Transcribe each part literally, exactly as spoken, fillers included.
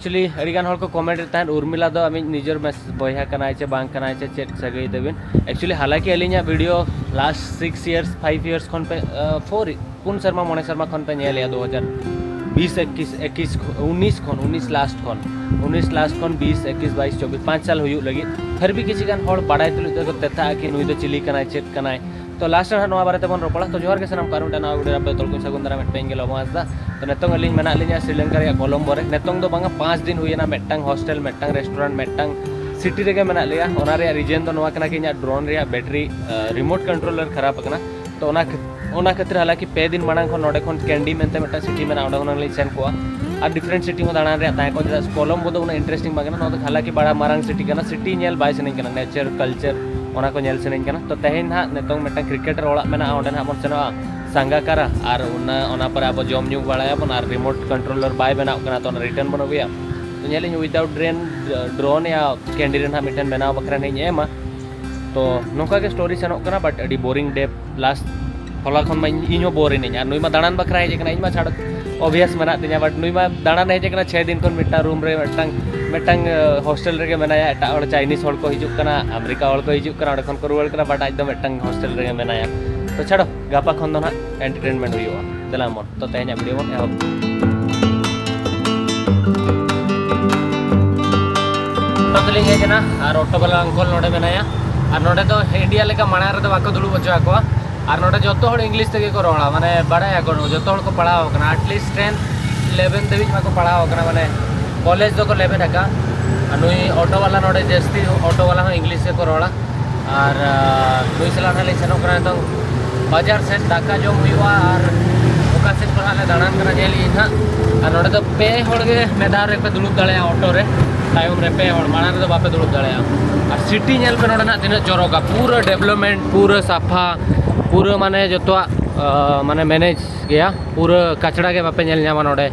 Actually, ᱟᱹᱰᱤ ᱜᱟᱱ ᱦᱚᱲ ᱠᱚ comment ᱮᱫ ᱛᱟᱦᱮᱸᱫ, "ᱩᱨᱢᱤᱞᱟ ᱫᱚ ᱟᱢᱤᱡ ᱱᱤᱡᱮᱨ ᱢᱮᱥ ᱵᱚᱭᱦᱟ ᱠᱟᱱᱟᱭ ᱪᱮ ᱵᱟᱝ ᱠᱟᱱᱟᱭ ᱪᱮ ᱪᱮᱫ ᱥᱟᱹᱜᱟᱹᱭ ᱛᱟᱹᱵᱤᱱ?" Actually, ᱦᱟᱞᱟᱸᱠᱤ ᱟᱹᱞᱤᱧᱟᱜ video last six years, five years ᱠᱷᱚᱱ ᱯᱮ, ᱟ, four, ᱯᱩᱱ ᱥᱮᱨᱢᱟ, ᱢᱚᱬᱮ ᱥᱮᱨᱢᱟ ᱠᱷᱚᱱ ᱯᱮ ᱧᱮᱞᱮᱜᱼᱟ, ᱫᱩ ᱦᱟᱡᱟᱨ ᱵᱤᱥ ᱮᱠᱤᱥ, ᱮᱠᱤᱥ, ᱩᱱᱤᱥ ᱠᱷᱚᱱ, ᱩᱱᱤᱥ last ᱠᱷᱚᱱ, ᱩᱱᱤᱥ last ᱠᱷᱚᱱ ᱵᱤᱥ, ᱮᱠᱤᱥ, ᱵᱟᱭᱤᱥ, ᱪᱚᱵᱵᱤᱥ, ᱯᱟᱸᱪ ᱥᱟᱞ ᱦᱩᱭᱩᱜ ᱞᱟᱹᱜᱤᱫ᱾ ᱯᱷᱤᱨ ᱵᱷᱤ ᱠᱤᱪᱷᱤ ᱜᱟᱱ ᱦᱚᱲ ᱵᱟᱲᱟᱭ ᱛᱩᱞᱩᱡ ᱛᱮᱠᱚ ᱛᱮᱛᱷᱟᱜᱼᱟ ᱠᱤ ᱱᱩᱭ ᱫᱚ ᱪᱤᱞᱤ ᱠᱟᱱᱟᱭ, ᱪᱮᱫ ᱠᱟᱱᱟᱭ᱾ ᱛᱚ, last ᱨᱮ ᱦᱟᱸᱜ ᱱᱚᱣᱟ ᱵᱟᱨᱮ ᱛᱮᱵᱚᱱ ᱨᱚᱯᱚᱲᱟ᱾ ᱛᱚ, ᱡᱚᱦᱟᱨ ᱜᱮ ᱥᱟᱱᱟᱢ ᱠᱚ, ᱟᱨ ᱢᱤᱫᱴᱟᱝ ᱱᱟᱣᱟ video ᱨᱮ ᱟᱯᱮ ᱡᱚᱛᱚ ᱠᱚᱧ ᱥᱟᱹᱜᱩᱱ ᱫᱟᱨᱟᱢᱮᱫ ᱯᱮ, ᱤᱧ ᱜᱮ ᱞᱚᱵᱚ ᱦᱟᱸᱥᱫᱟ᱾ ᱛᱚ, ᱱᱤᱛᱚᱝ ᱟᱹᱞᱤᱧ ᱢᱮᱱᱟᱜ ᱞᱤᱧᱟ ᱥᱨᱤᱞᱚᱝᱠᱟ ᱨᱮᱭᱟᱜ ᱠᱚᱞᱚᱢᱵᱳ ᱨᱮ᱾ ᱱᱤᱛᱚᱝ ᱫᱚ ᱵᱟᱝᱟ, ᱯᱟᱸᱪ ᱫᱤᱱ ᱦᱩᱭᱮᱱᱟ, ᱢᱤᱫᱴᱟᱝ hostel, ᱢᱤᱫᱴᱟᱝ restaurant, ᱢᱤᱫᱴᱟᱝ city ᱨᱮᱜᱮ ᱢᱮᱱᱟᱜ ᱞᱮᱭᱟ᱾ ᱚᱱᱟ ᱨᱮᱭᱟᱜ reason ᱫᱚ ᱱᱚᱣᱟ ᱠᱟᱱᱟ ᱠᱤ ᱤᱧᱟᱹᱜ drone ᱨᱮᱭᱟᱜ battery, ᱟ, remote controller ᱠᱷᱟᱨᱟᱯ ᱟᱠᱟᱱᱟ᱾ ᱛᱚ, ᱚᱱᱟ ᱠᱷᱟᱹ-, ᱚᱱᱟ ᱠᱷᱟᱹᱛᱤᱨ ᱦᱟᱞᱟᱸᱠᱤ ᱯᱮ ᱫᱤᱱ ᱢᱟᱲᱟᱝ ᱠᱷᱚᱱ ᱱᱚᱰᱮ ᱠᱷᱚᱱ ᱠᱮᱱᱰᱤ ᱢᱮᱱᱛᱮ ᱢᱤᱫᱴᱟᱝ city ᱢᱮᱱᱟᱜᱼᱟ, ᱚᱸᱰᱮ ᱠᱷᱚᱱᱟᱜ ᱞᱤᱧ ᱥᱮᱱ ᱠᱚᱜᱼᱟ᱾ ᱟᱨ different city ᱦᱚᱸ ᱫᱟᱬᱟᱱ ᱨᱮᱭᱟᱜ ᱛᱟᱦᱮᱸ ᱠᱚᱜᱼᱟ, ᱪᱮᱫᱟᱜ ᱥᱮ ᱠᱚᱞᱚᱢᱵᱳ ᱫᱚ ᱩᱱᱟᱹᱜ interesting ᱵᱟᱝ ᱠᱟᱱᱟ᱾ ᱱᱚᱣᱟ ᱫᱚ ᱦᱟᱞᱟᱸᱠᱤ ᱵᱟᱲᱟ ᱢᱟᱨᱟᱝ city ᱠᱟᱱᱟ, city ᱧᱮᱞ ᱵᱟᱭ ᱥᱟᱱᱟᱧ ᱠᱟᱱᱟ, nature, culture, ᱚᱱᱟ ᱠᱚ ᱧᱮᱞ ᱥᱟᱱᱟᱧ ᱠᱟᱱᱟ᱾ ᱛᱚ, ᱛᱮᱦᱮᱧ ᱱᱟᱦᱟᱜ ᱱᱤᱛᱚᱝ ᱢᱤᱫᱴᱟᱝ ᱠᱨᱤᱠᱮᱴᱟᱨ ᱚᱲᱟᱜ ᱢᱮᱱᱟᱜᱼᱟ, ᱚᱸᱰᱮ ᱱᱟᱦᱟᱜ ᱵᱚᱱ ᱥᱮᱱᱚᱜᱼᱟ ᱥᱟᱝᱜᱟᱠᱟᱨᱟ, ᱟᱨ ᱚᱱᱟ, ᱚᱱᱟ ᱯᱚᱨᱮ ᱟᱵᱚ ᱡᱚᱢ ᱧᱩ ᱵᱟᱲᱟᱭᱟᱵᱚᱱ, ᱟᱨ remote controller ᱵᱟᱭ ᱵᱮᱱᱟᱣ ᱠᱟᱱᱟ, ᱛᱚ ᱚᱱᱟ return ᱵᱚᱱ ᱟᱹᱜᱩᱭᱟ᱾ ᱛᱚ, ᱧᱮᱞᱤᱧ without drone, drone ᱭᱟ ᱠᱮᱱᱰᱤ ᱨᱮ ᱱᱟᱦᱟᱜ ᱢᱤᱫᱴᱮᱱ ᱵᱮᱱᱟᱣ ᱵᱟᱠᱷᱨᱟ ᱱᱟᱦᱟᱜ ᱤᱧ ᱮᱢᱟ᱾ ᱛᱚ, ᱱᱚᱝᱠᱟ ᱜᱮ story ᱥᱮᱱᱚᱜ ᱠᱟᱱᱟ, but ᱟᱹᱰᱤ boring day last ᱦᱚᱞᱟ ᱠᱷᱚᱱ ᱢᱟ ᱤᱧ, ᱤᱧ ᱦᱚᱸ bore ᱮᱱᱟᱹᱧ᱾ ᱟᱨ ᱱᱩᱭ ᱢᱟ ᱫᱟᱬᱟᱱ ᱵᱟᱠᱷᱨᱟ ᱦᱮᱡ ᱟᱠᱟᱱᱟ, ᱤᱧ ᱢᱟ ᱪᱷᱟᱲ ᱚᱵᱷᱭᱟᱥ ᱢᱮᱱᱟᱜ ᱛᱤᱧᱟ, but ᱱᱩᱭ ᱢᱟ ᱫᱟᱬᱟᱱ ᱦᱮᱡ ᱟᱠᱟᱱᱟ, ᱪᱷᱮ ᱫᱤᱱ ᱠᱷᱚᱱ ᱢᱤᱫᱴᱟᱝ room ᱨᱮ, ᱢᱤᱫᱴᱟᱝ, ᱢᱤᱫᱴᱟᱝ, ᱟ, hostel ᱨᱮᱜᱮ ᱢᱮᱱᱟᱭᱟ᱾ ᱮᱴᱟᱜ ᱦᱚᱲ, Chinese ᱦᱚᱲ ᱠᱚ ᱦᱤᱡᱩᱜ ᱠᱟᱱᱟ, ᱟᱢᱮᱨᱤᱠᱟ ᱦᱚᱲ ᱠᱚ ᱦᱤᱡᱩᱜ ᱠᱟᱱᱟ, ᱚᱸᱰᱮ ᱠᱷᱚᱱ ᱠᱚ ᱨᱩᱣᱟᱹᱲ ᱠᱟᱱᱟ, but ᱟᱡ ᱫᱚ ᱢᱤᱫᱴᱟᱝ hostel ᱨᱮᱜᱮ ᱢᱮᱱᱟᱭᱟ᱾ ᱛᱚ ᱪᱷᱟᱲᱚ, ᱜᱟᱯᱟ ᱠᱷᱚᱱ ᱫᱚ ᱱᱟᱦᱟᱜ entertainment ᱦᱩᱭᱩᱜᱼᱟ᱾ ᱫᱮᱞᱟ ᱢᱚᱱ, ᱛᱚ ᱛᱮᱦᱮᱧᱟᱜ video ᱵᱚᱱ ᱮᱦᱚᱵ᱾ ᱚᱴᱳ ᱛᱮᱞᱤᱧ ᱦᱮᱡ ᱮᱱᱟ ᱟᱨ ᱚᱴᱳ ᱵᱟᱞᱟ uncle ᱱᱚᱰᱮ ᱢᱮᱱᱟᱭᱟ᱾ ᱟᱨ ᱱᱚᱰᱮ ᱫᱚ ᱤᱱᱰᱤᱭᱟ ᱞᱮᱠᱟ ᱢᱟᱲᱟᱝ ᱨᱮᱫᱚ ᱵᱟᱠᱚ ᱫᱩᱲᱩᱵ ᱦᱚᱪᱚ ᱟᱠᱚᱣᱟ᱾ ᱟᱨ ᱱᱚᱰᱮ ᱡᱚᱛᱚ ᱦᱚᱲ English ᱛᱮᱜᱮ ᱠᱚ ᱨᱚᱲᱟ, ᱢᱟᱱᱮ ᱵᱟᱲᱟᱭᱟᱠᱚ, ᱡᱚᱛᱚ ᱦᱚᱲ ᱠᱚ ᱯᱟᱲᱦᱟᱣ ᱟᱠᱟᱱᱟ, at least ten eleven ᱫᱷᱟᱹᱵᱤᱡ ᱢᱟᱠᱚ ᱯᱟᱲᱦᱟᱣ ᱟᱠᱟᱱᱟ, ᱢᱟᱱᱮ ᱠᱚᱞᱮᱡᱽ ᱫᱚᱠᱚ ᱞᱮᱵᱮᱫ ᱟᱠᱟᱫᱼᱟ᱾ ᱟᱨ ᱱᱩᱭ ᱚᱴᱳ ᱵᱟᱞᱟ ᱱᱚᱰᱮ ᱡᱟᱹᱥᱛᱤ ᱚᱴᱳ ᱵᱟᱞᱟ ᱦᱚᱸ English ᱜᱮᱠᱚ ᱨᱚᱲᱟ᱾ ᱟᱨ, ᱟᱨ ᱱᱩᱭ ᱥᱟᱞᱟᱜ ᱱᱟᱦᱟᱜ ᱞᱤᱧ ᱥᱮᱱᱚᱜ ᱠᱟᱱᱟ ᱱᱤᱛᱚᱝ ᱵᱟᱡᱟᱨ ᱥᱮᱫ ᱫᱟᱠᱟ ᱡᱚᱢ ᱦᱩᱭᱩᱜᱼᱟ᱾ ᱟᱨ ᱚᱠᱟ ᱥᱮᱫ ᱠᱚ ᱱᱟᱦᱟᱜ ᱞᱮ ᱫᱟᱬᱟᱱ ᱠᱟᱱᱟ ᱧᱮᱞ ᱤᱧ ᱱᱟᱦᱟᱜ᱾ ᱟᱨ ᱱᱚᱰᱮ ᱫᱚ ᱯᱮ ᱦᱚᱲ ᱜᱮ ᱢᱤᱫ ᱫᱷᱟᱣ ᱨᱮᱯᱮ ᱫᱩᱲᱩᱵ ᱫᱟᱲᱮᱭᱟᱜᱼᱟ ᱚᱴᱳ ᱨᱮ, ᱛᱟᱭᱚᱢ ᱨᱮ ᱯᱮ ᱦᱚᱲ, ᱢᱟᱲᱟᱝ ᱨᱮᱫᱚ ᱵᱟᱯᱮ ᱫᱩᱲᱩᱵ ᱫᱟᱲᱮᱭᱟᱜᱼᱟ᱾ ᱟᱨ city ᱧᱮᱞ ᱯᱮ ᱱᱚᱰᱮ ᱱᱟᱦᱟᱜ ᱛᱤᱱᱟᱹᱜ ᱪᱚᱨᱚᱠᱟ, ᱯᱩᱨᱟᱹ development, ᱯᱩᱨᱟᱹ ᱥᱟᱯᱷᱟ, ᱯᱩᱨᱟᱹ ᱢᱟᱱᱮ ᱡᱚᱛᱚᱣᱟᱜ, ᱟ, ᱢᱟᱱᱮ manage ᱜᱮᱭᱟ, ᱯᱩᱨᱟᱹ ᱠᱟᱪᱲᱟ ᱜᱮ ᱵᱟᱯᱮ ᱧᱮᱞ ᱧᱟᱢᱟ ᱱᱚᱰᱮ᱾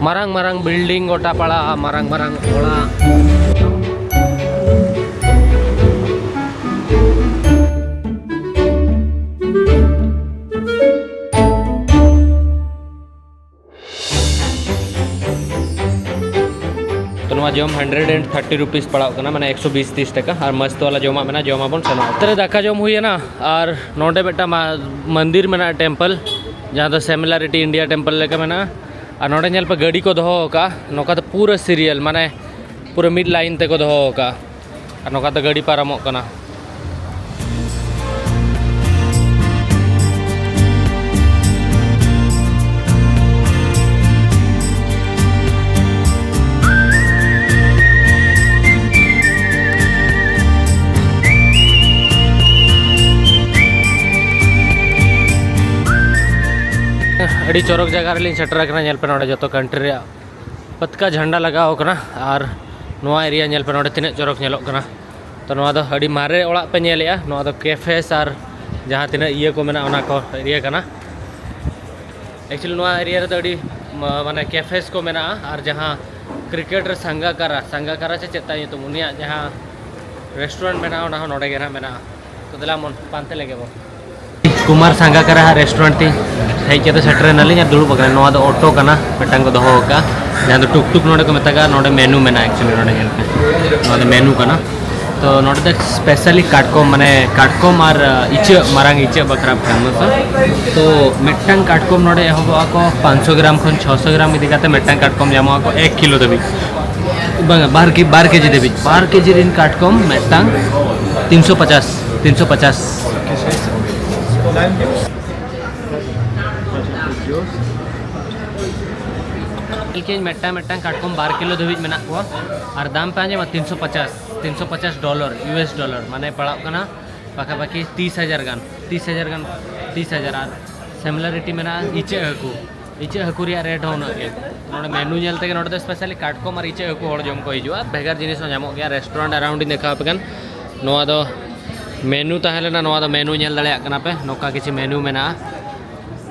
ᱢᱟᱨᱟᱝ ᱢᱟᱨᱟᱝ building ᱜᱚᱴᱟ ᱯᱟᱲᱟᱜᱼᱟ, ᱢᱟᱨᱟᱝ ᱢᱟᱨᱟᱝ ᱚᱲᱟᱜ᱾ ᱛᱚ ᱱᱚᱣᱟ ᱡᱚᱢ ᱦᱟᱱᱰᱨᱮᱰ ᱮᱱᱰ ᱛᱷᱟᱨᱴᱤ ᱨᱩᱯᱤᱥ ᱯᱟᱲᱟᱜ ᱠᱟᱱᱟ, ᱢᱟᱱᱮ ᱮᱠᱥᱚ ᱵᱤᱥ ᱛᱤᱥ ᱴᱟᱠᱟ᱾ ᱟᱨ ᱢᱟᱥᱛ ᱣᱟᱞᱟ ᱡᱚᱢᱟᱜ ᱢᱮᱱᱟᱜᱼᱟ, ᱡᱚᱢ ᱟᱵᱚᱱ, ᱥᱮᱱᱚᱜ ᱟᱵᱚᱱ᱾ ᱛᱮᱨᱮ ᱫᱟᱠᱟ ᱡᱚᱢ ᱦᱩᱭᱮᱱᱟ᱾ ᱟᱨ ᱱᱚᱰᱮ ᱢᱤᱫᱴᱟᱝ ᱢᱟ-, ᱢᱚᱱᱫᱤᱨ ᱢᱮᱱᱟᱜᱼᱟ, ᱴᱮᱢᱯᱚᱞ, ᱡᱟᱦᱟᱸ ᱫᱚ ᱥᱤᱢᱤᱞᱟᱨᱤᱴᱤ ᱤᱱᱰᱤᱭᱟ ᱴᱮᱢᱯᱚᱞ ᱞᱮᱠᱟ ᱢᱮᱱᱟᱜᱼᱟ᱾ ᱟᱨ ᱱᱚᱰᱮ ᱧᱮᱞ ᱯᱮ, ᱜᱟᱹᱰᱤ ᱠᱚ ᱫᱚᱦᱚ ᱟᱠᱟᱫᱼᱟ, ᱱᱚᱝᱠᱟ ᱫᱚ ᱯᱩᱨᱟᱹ ᱥᱤᱨᱤᱭᱟᱞ, ᱢᱟᱱᱮ ᱯᱩᱨᱟᱹ ᱢᱤᱫ ᱞᱟᱭᱤᱱ ᱛᱮᱠᱚ ᱫᱚᱦᱚ ᱟᱠᱟᱫᱼᱟ᱾ ᱟᱨ ᱱᱚᱝᱠᱟ ᱛᱮ ᱜᱟᱹᱰᱤ ᱯᱟᱨᱚᱢᱚᱜ ᱠᱟᱱᱟ᱾ ᱟᱹᱰᱤ ᱪᱚᱨᱚᱠ ᱡᱟᱭᱜᱟ ᱨᱮᱞᱤᱧ ᱥᱮᱴᱮᱨ ᱟᱠᱟᱱᱟ᱾ ᱧᱮᱞ ᱯᱮ, ᱱᱚᱰᱮ ᱡᱚᱛᱚ ᱠᱟᱱᱴᱨᱤ ᱨᱮᱭᱟᱜ ᱯᱟᱛᱠᱟ ᱡᱷᱟᱱᱰᱟ ᱞᱟᱜᱟᱣ ᱟᱠᱟᱱᱟ᱾ ᱟᱨ ᱱᱚᱣᱟ ᱮᱨᱤᱭᱟ ᱧᱮᱞ ᱯᱮ, ᱱᱚᱰᱮ ᱛᱤᱱᱟᱹᱜ ᱪᱚᱨᱚᱠ ᱧᱮᱞᱚᱜ ᱠᱟᱱᱟ᱾ ᱛᱚ ᱱᱚᱣᱟ ᱫᱚ ᱟᱹᱰᱤ ᱢᱟᱨᱮ ᱚᱲᱟᱜ ᱯᱮ ᱧᱮᱞᱮᱜᱼᱟ, ᱱᱚᱣᱟ ᱫᱚ ᱠᱮᱯᱷᱮᱥ ᱟᱨ ᱡᱟᱦᱟᱸ ᱛᱤᱱᱟᱹᱜ ᱤᱭᱟᱹ ᱠᱚ ᱢᱮᱱᱟᱜᱼᱟ, ᱚᱱᱟ ᱠᱚ ᱮᱨᱤᱭᱟ ᱠᱟᱱᱟ᱾ ᱮᱠᱪᱩᱭᱮᱞᱤ ᱱᱚᱣᱟ ᱮᱨᱤᱭᱟ ᱨᱮᱫᱚ ᱟᱹᱰᱤ ᱢᱟ-, ᱢᱟᱱᱮ ᱠᱮᱯᱷᱮᱥ ᱠᱚ ᱢᱮᱱᱟᱜᱼᱟ᱾ ᱟᱨ ᱡᱟᱦᱟᱸ ᱠᱨᱤᱠᱮᱴ ᱨᱮ ᱥᱟᱝᱜᱟᱠᱟᱨᱟ, ᱥᱟᱝᱜᱟᱠᱟᱨᱟ ᱪᱮ ᱪᱮᱫ ᱛᱟᱭ ᱧᱩᱛᱩᱢ, ᱩᱱᱤᱭᱟᱜ ᱡᱟᱦᱟᱸ ᱨᱮᱥᱴᱩᱨᱮᱱᱴ ᱢᱮᱱᱟᱜᱼᱟ, ᱚᱱᱟ ᱦᱚᱸ ᱱᱚᱰᱮ ᱜᱮ ᱱᱟᱦᱟᱜ ᱢᱮᱱᱟᱜᱼᱟ᱾ ᱛᱚ ᱫᱮᱞᱟ ᱵᱚᱱ ᱯᱟᱱᱛᱮ ᱞᱮᱜᱮ ᱵᱚᱱ᱾ ᱠᱩᱢᱟᱨ ᱥᱟᱝᱜᱟᱠᱟᱨᱟ ᱦᱟᱜ ᱨᱮᱥᱴᱩᱨᱮᱱᱴ ᱛᱤᱧ ᱦᱮᱡ ᱠᱟᱛᱮ ᱥᱮᱴᱮᱨ ᱮᱱᱟᱞᱤᱧ ᱟᱨ ᱫᱩᱲᱩᱵ ᱟᱠᱟᱱᱟ᱾ ᱱᱚᱣᱟ ᱫᱚ ᱚᱴᱳ ᱠᱟᱱᱟ, ᱢᱤᱫᱴᱟᱝ ᱠᱚ ᱫᱚᱦᱚ ᱟᱠᱟᱫᱼᱟ, ᱡᱟᱦᱟᱸ ᱫᱚ ᱴᱩᱠ ᱴᱩᱠ ᱱᱚᱰᱮ ᱠᱚ ᱢᱮᱛᱟᱜᱼᱟ᱾ ᱱᱚᱰᱮ ᱢᱮᱱᱩ ᱢᱮᱱᱟᱜᱼᱟ, ᱮᱠᱪᱩᱭᱮᱞᱤ ᱱᱚᱰᱮ ᱧᱮᱞ ᱯᱮ, ᱱᱚᱣᱟ ᱫᱚ ᱢᱮᱱᱩ ᱠᱟᱱᱟ᱾ ᱛᱚ ᱱᱚᱰᱮ ᱫᱚ ᱥᱯᱮᱥᱟᱞᱤ ᱠᱟᱴᱠᱚᱢ, ᱢᱟᱱᱮ ᱠᱟᱴᱠᱚᱢ ᱟᱨ ᱤᱪᱟᱹᱜ, ᱢᱟᱨᱟᱝ ᱤᱪᱟᱹᱜ ᱵᱟᱠᱷᱨᱟ ᱯᱷᱮᱢᱟᱥᱟ᱾ ᱛᱚ ᱢᱤᱫᱴᱟᱝ ᱠᱟᱴᱠᱚᱢ ᱱᱚᱰᱮ ᱮᱦᱚᱵᱚᱜᱼᱟ ᱠᱚ ᱯᱟᱸᱪᱥᱚ ᱜᱨᱟᱢ ᱠᱷᱚᱱ ᱪᱷᱚᱥᱚ ᱜᱨᱟᱢ ᱤᱫᱤ ᱠᱟᱛᱮ ᱢᱤᱫᱴᱟᱝ ᱠᱟᱴᱠᱚᱢ ᱧᱟᱢᱚᱜᱼᱟ ᱠᱚ ᱮᱠ ᱠᱤᱞᱳ ᱫᱷᱟᱹᱵᱤᱡ᱾ ᱵᱟᱝᱟ, ᱵᱟᱨ ᱠᱮ-, ᱵᱟᱨ ᱠᱮᱡᱤ ᱫᱷᱟᱹᱵᱤᱡ, ᱵᱟᱨ ᱠᱮᱡᱤ ᱨᱮᱱ ᱠᱟᱴᱠᱚᱢ ᱢᱤᱫᱴᱟᱝ ᱛᱤᱱᱥᱚ ᱯᱚᱪᱟᱥ, ᱛᱤᱱᱥᱚ ᱯᱚᱪᱟᱥ᱾ ᱧᱮᱞ ᱠᱮᱫᱟᱹᱧ ᱢᱤᱫᱴᱟᱝ ᱢᱤᱫᱴᱟᱝ ᱠᱟᱴᱠᱚᱢ ᱵᱟᱨ ᱠᱤᱞᱳ ᱫᱷᱟᱹᱵᱤᱡ ᱢᱮᱱᱟᱜ ᱠᱚᱣᱟ᱾ ᱟᱨ ᱫᱟᱢ ᱯᱮ ᱟᱸᱡᱚᱢᱟ, ᱛᱤᱱᱥᱚ ᱯᱚᱪᱟᱥ, ᱛᱤᱱᱥᱚ ᱯᱚᱪᱟᱥ ᱰᱚᱞᱟᱨ, ᱤᱭᱩ ᱮᱥ ᱰᱚᱞᱟᱨ, ᱢᱟᱱᱮ ᱯᱟᱲᱟᱜ ᱠᱟᱱᱟ ᱯᱟᱠᱟᱯᱟᱠᱤ ᱛᱤᱥ ᱦᱟᱡᱟᱨ ᱜᱟᱱ, ᱛᱤᱥ ᱦᱟᱡᱟᱨ ᱜᱟᱱ, ᱛᱤᱥ ᱦᱟᱡᱟᱨ᱾ ᱟᱨ ᱥᱤᱢᱤᱞᱟᱨᱤᱴᱤ ᱢᱮᱱᱟᱜᱼᱟ ᱤᱪᱟᱹᱜ ᱦᱟᱹᱠᱩ, ᱤᱪᱟᱹᱜ ᱦᱟᱹᱠᱩ ᱨᱮᱭᱟᱜ ᱨᱮᱴ ᱦᱚᱸ ᱩᱱᱟᱹᱜ ᱜᱮ᱾ ᱱᱚᱰᱮ ᱢᱮᱱᱩ ᱧᱮᱞ ᱛᱮᱜᱮ ᱱᱚᱰᱮ ᱫᱚ ᱥᱯᱮᱥᱟᱞᱤ ᱠᱟᱴᱠᱚᱢ ᱟᱨ ᱤᱪᱟᱹᱜ ᱦᱟᱹᱠᱩ ᱦᱚᱲ ᱡᱚᱢ ᱠᱚ ᱦᱤᱡᱩᱜᱼᱟ᱾ ᱵᱷᱮᱜᱟᱨ ᱡᱤᱱᱤᱥ ᱦᱚᱸ ᱧᱟᱢᱚᱜ ᱜᱮᱭᱟ᱾ ᱨᱮᱥᱴᱩᱨᱮᱱᱴ ᱟᱨᱟᱣᱩᱱᱰ ᱤᱧ ᱫᱮᱠᱷᱟᱣ ᱟᱯᱮ ᱠᱟᱱ᱾ ᱱᱚᱣᱟ ᱫᱚ ᱢᱮᱱᱩ ᱛᱟᱦᱮᱸ ᱞᱮᱱᱟ, ᱱᱚᱣᱟ ᱫᱚ ᱢᱮᱱᱩ ᱧᱮᱞ ᱫᱟᱲᱮᱭᱟᱜ ᱠᱟᱱᱟ ᱯᱮ, ᱱᱚᱝᱠᱟ ᱠᱤᱪᱷᱩ ᱢᱮᱱᱩ ᱢᱮᱱᱟᱜᱼᱟ᱾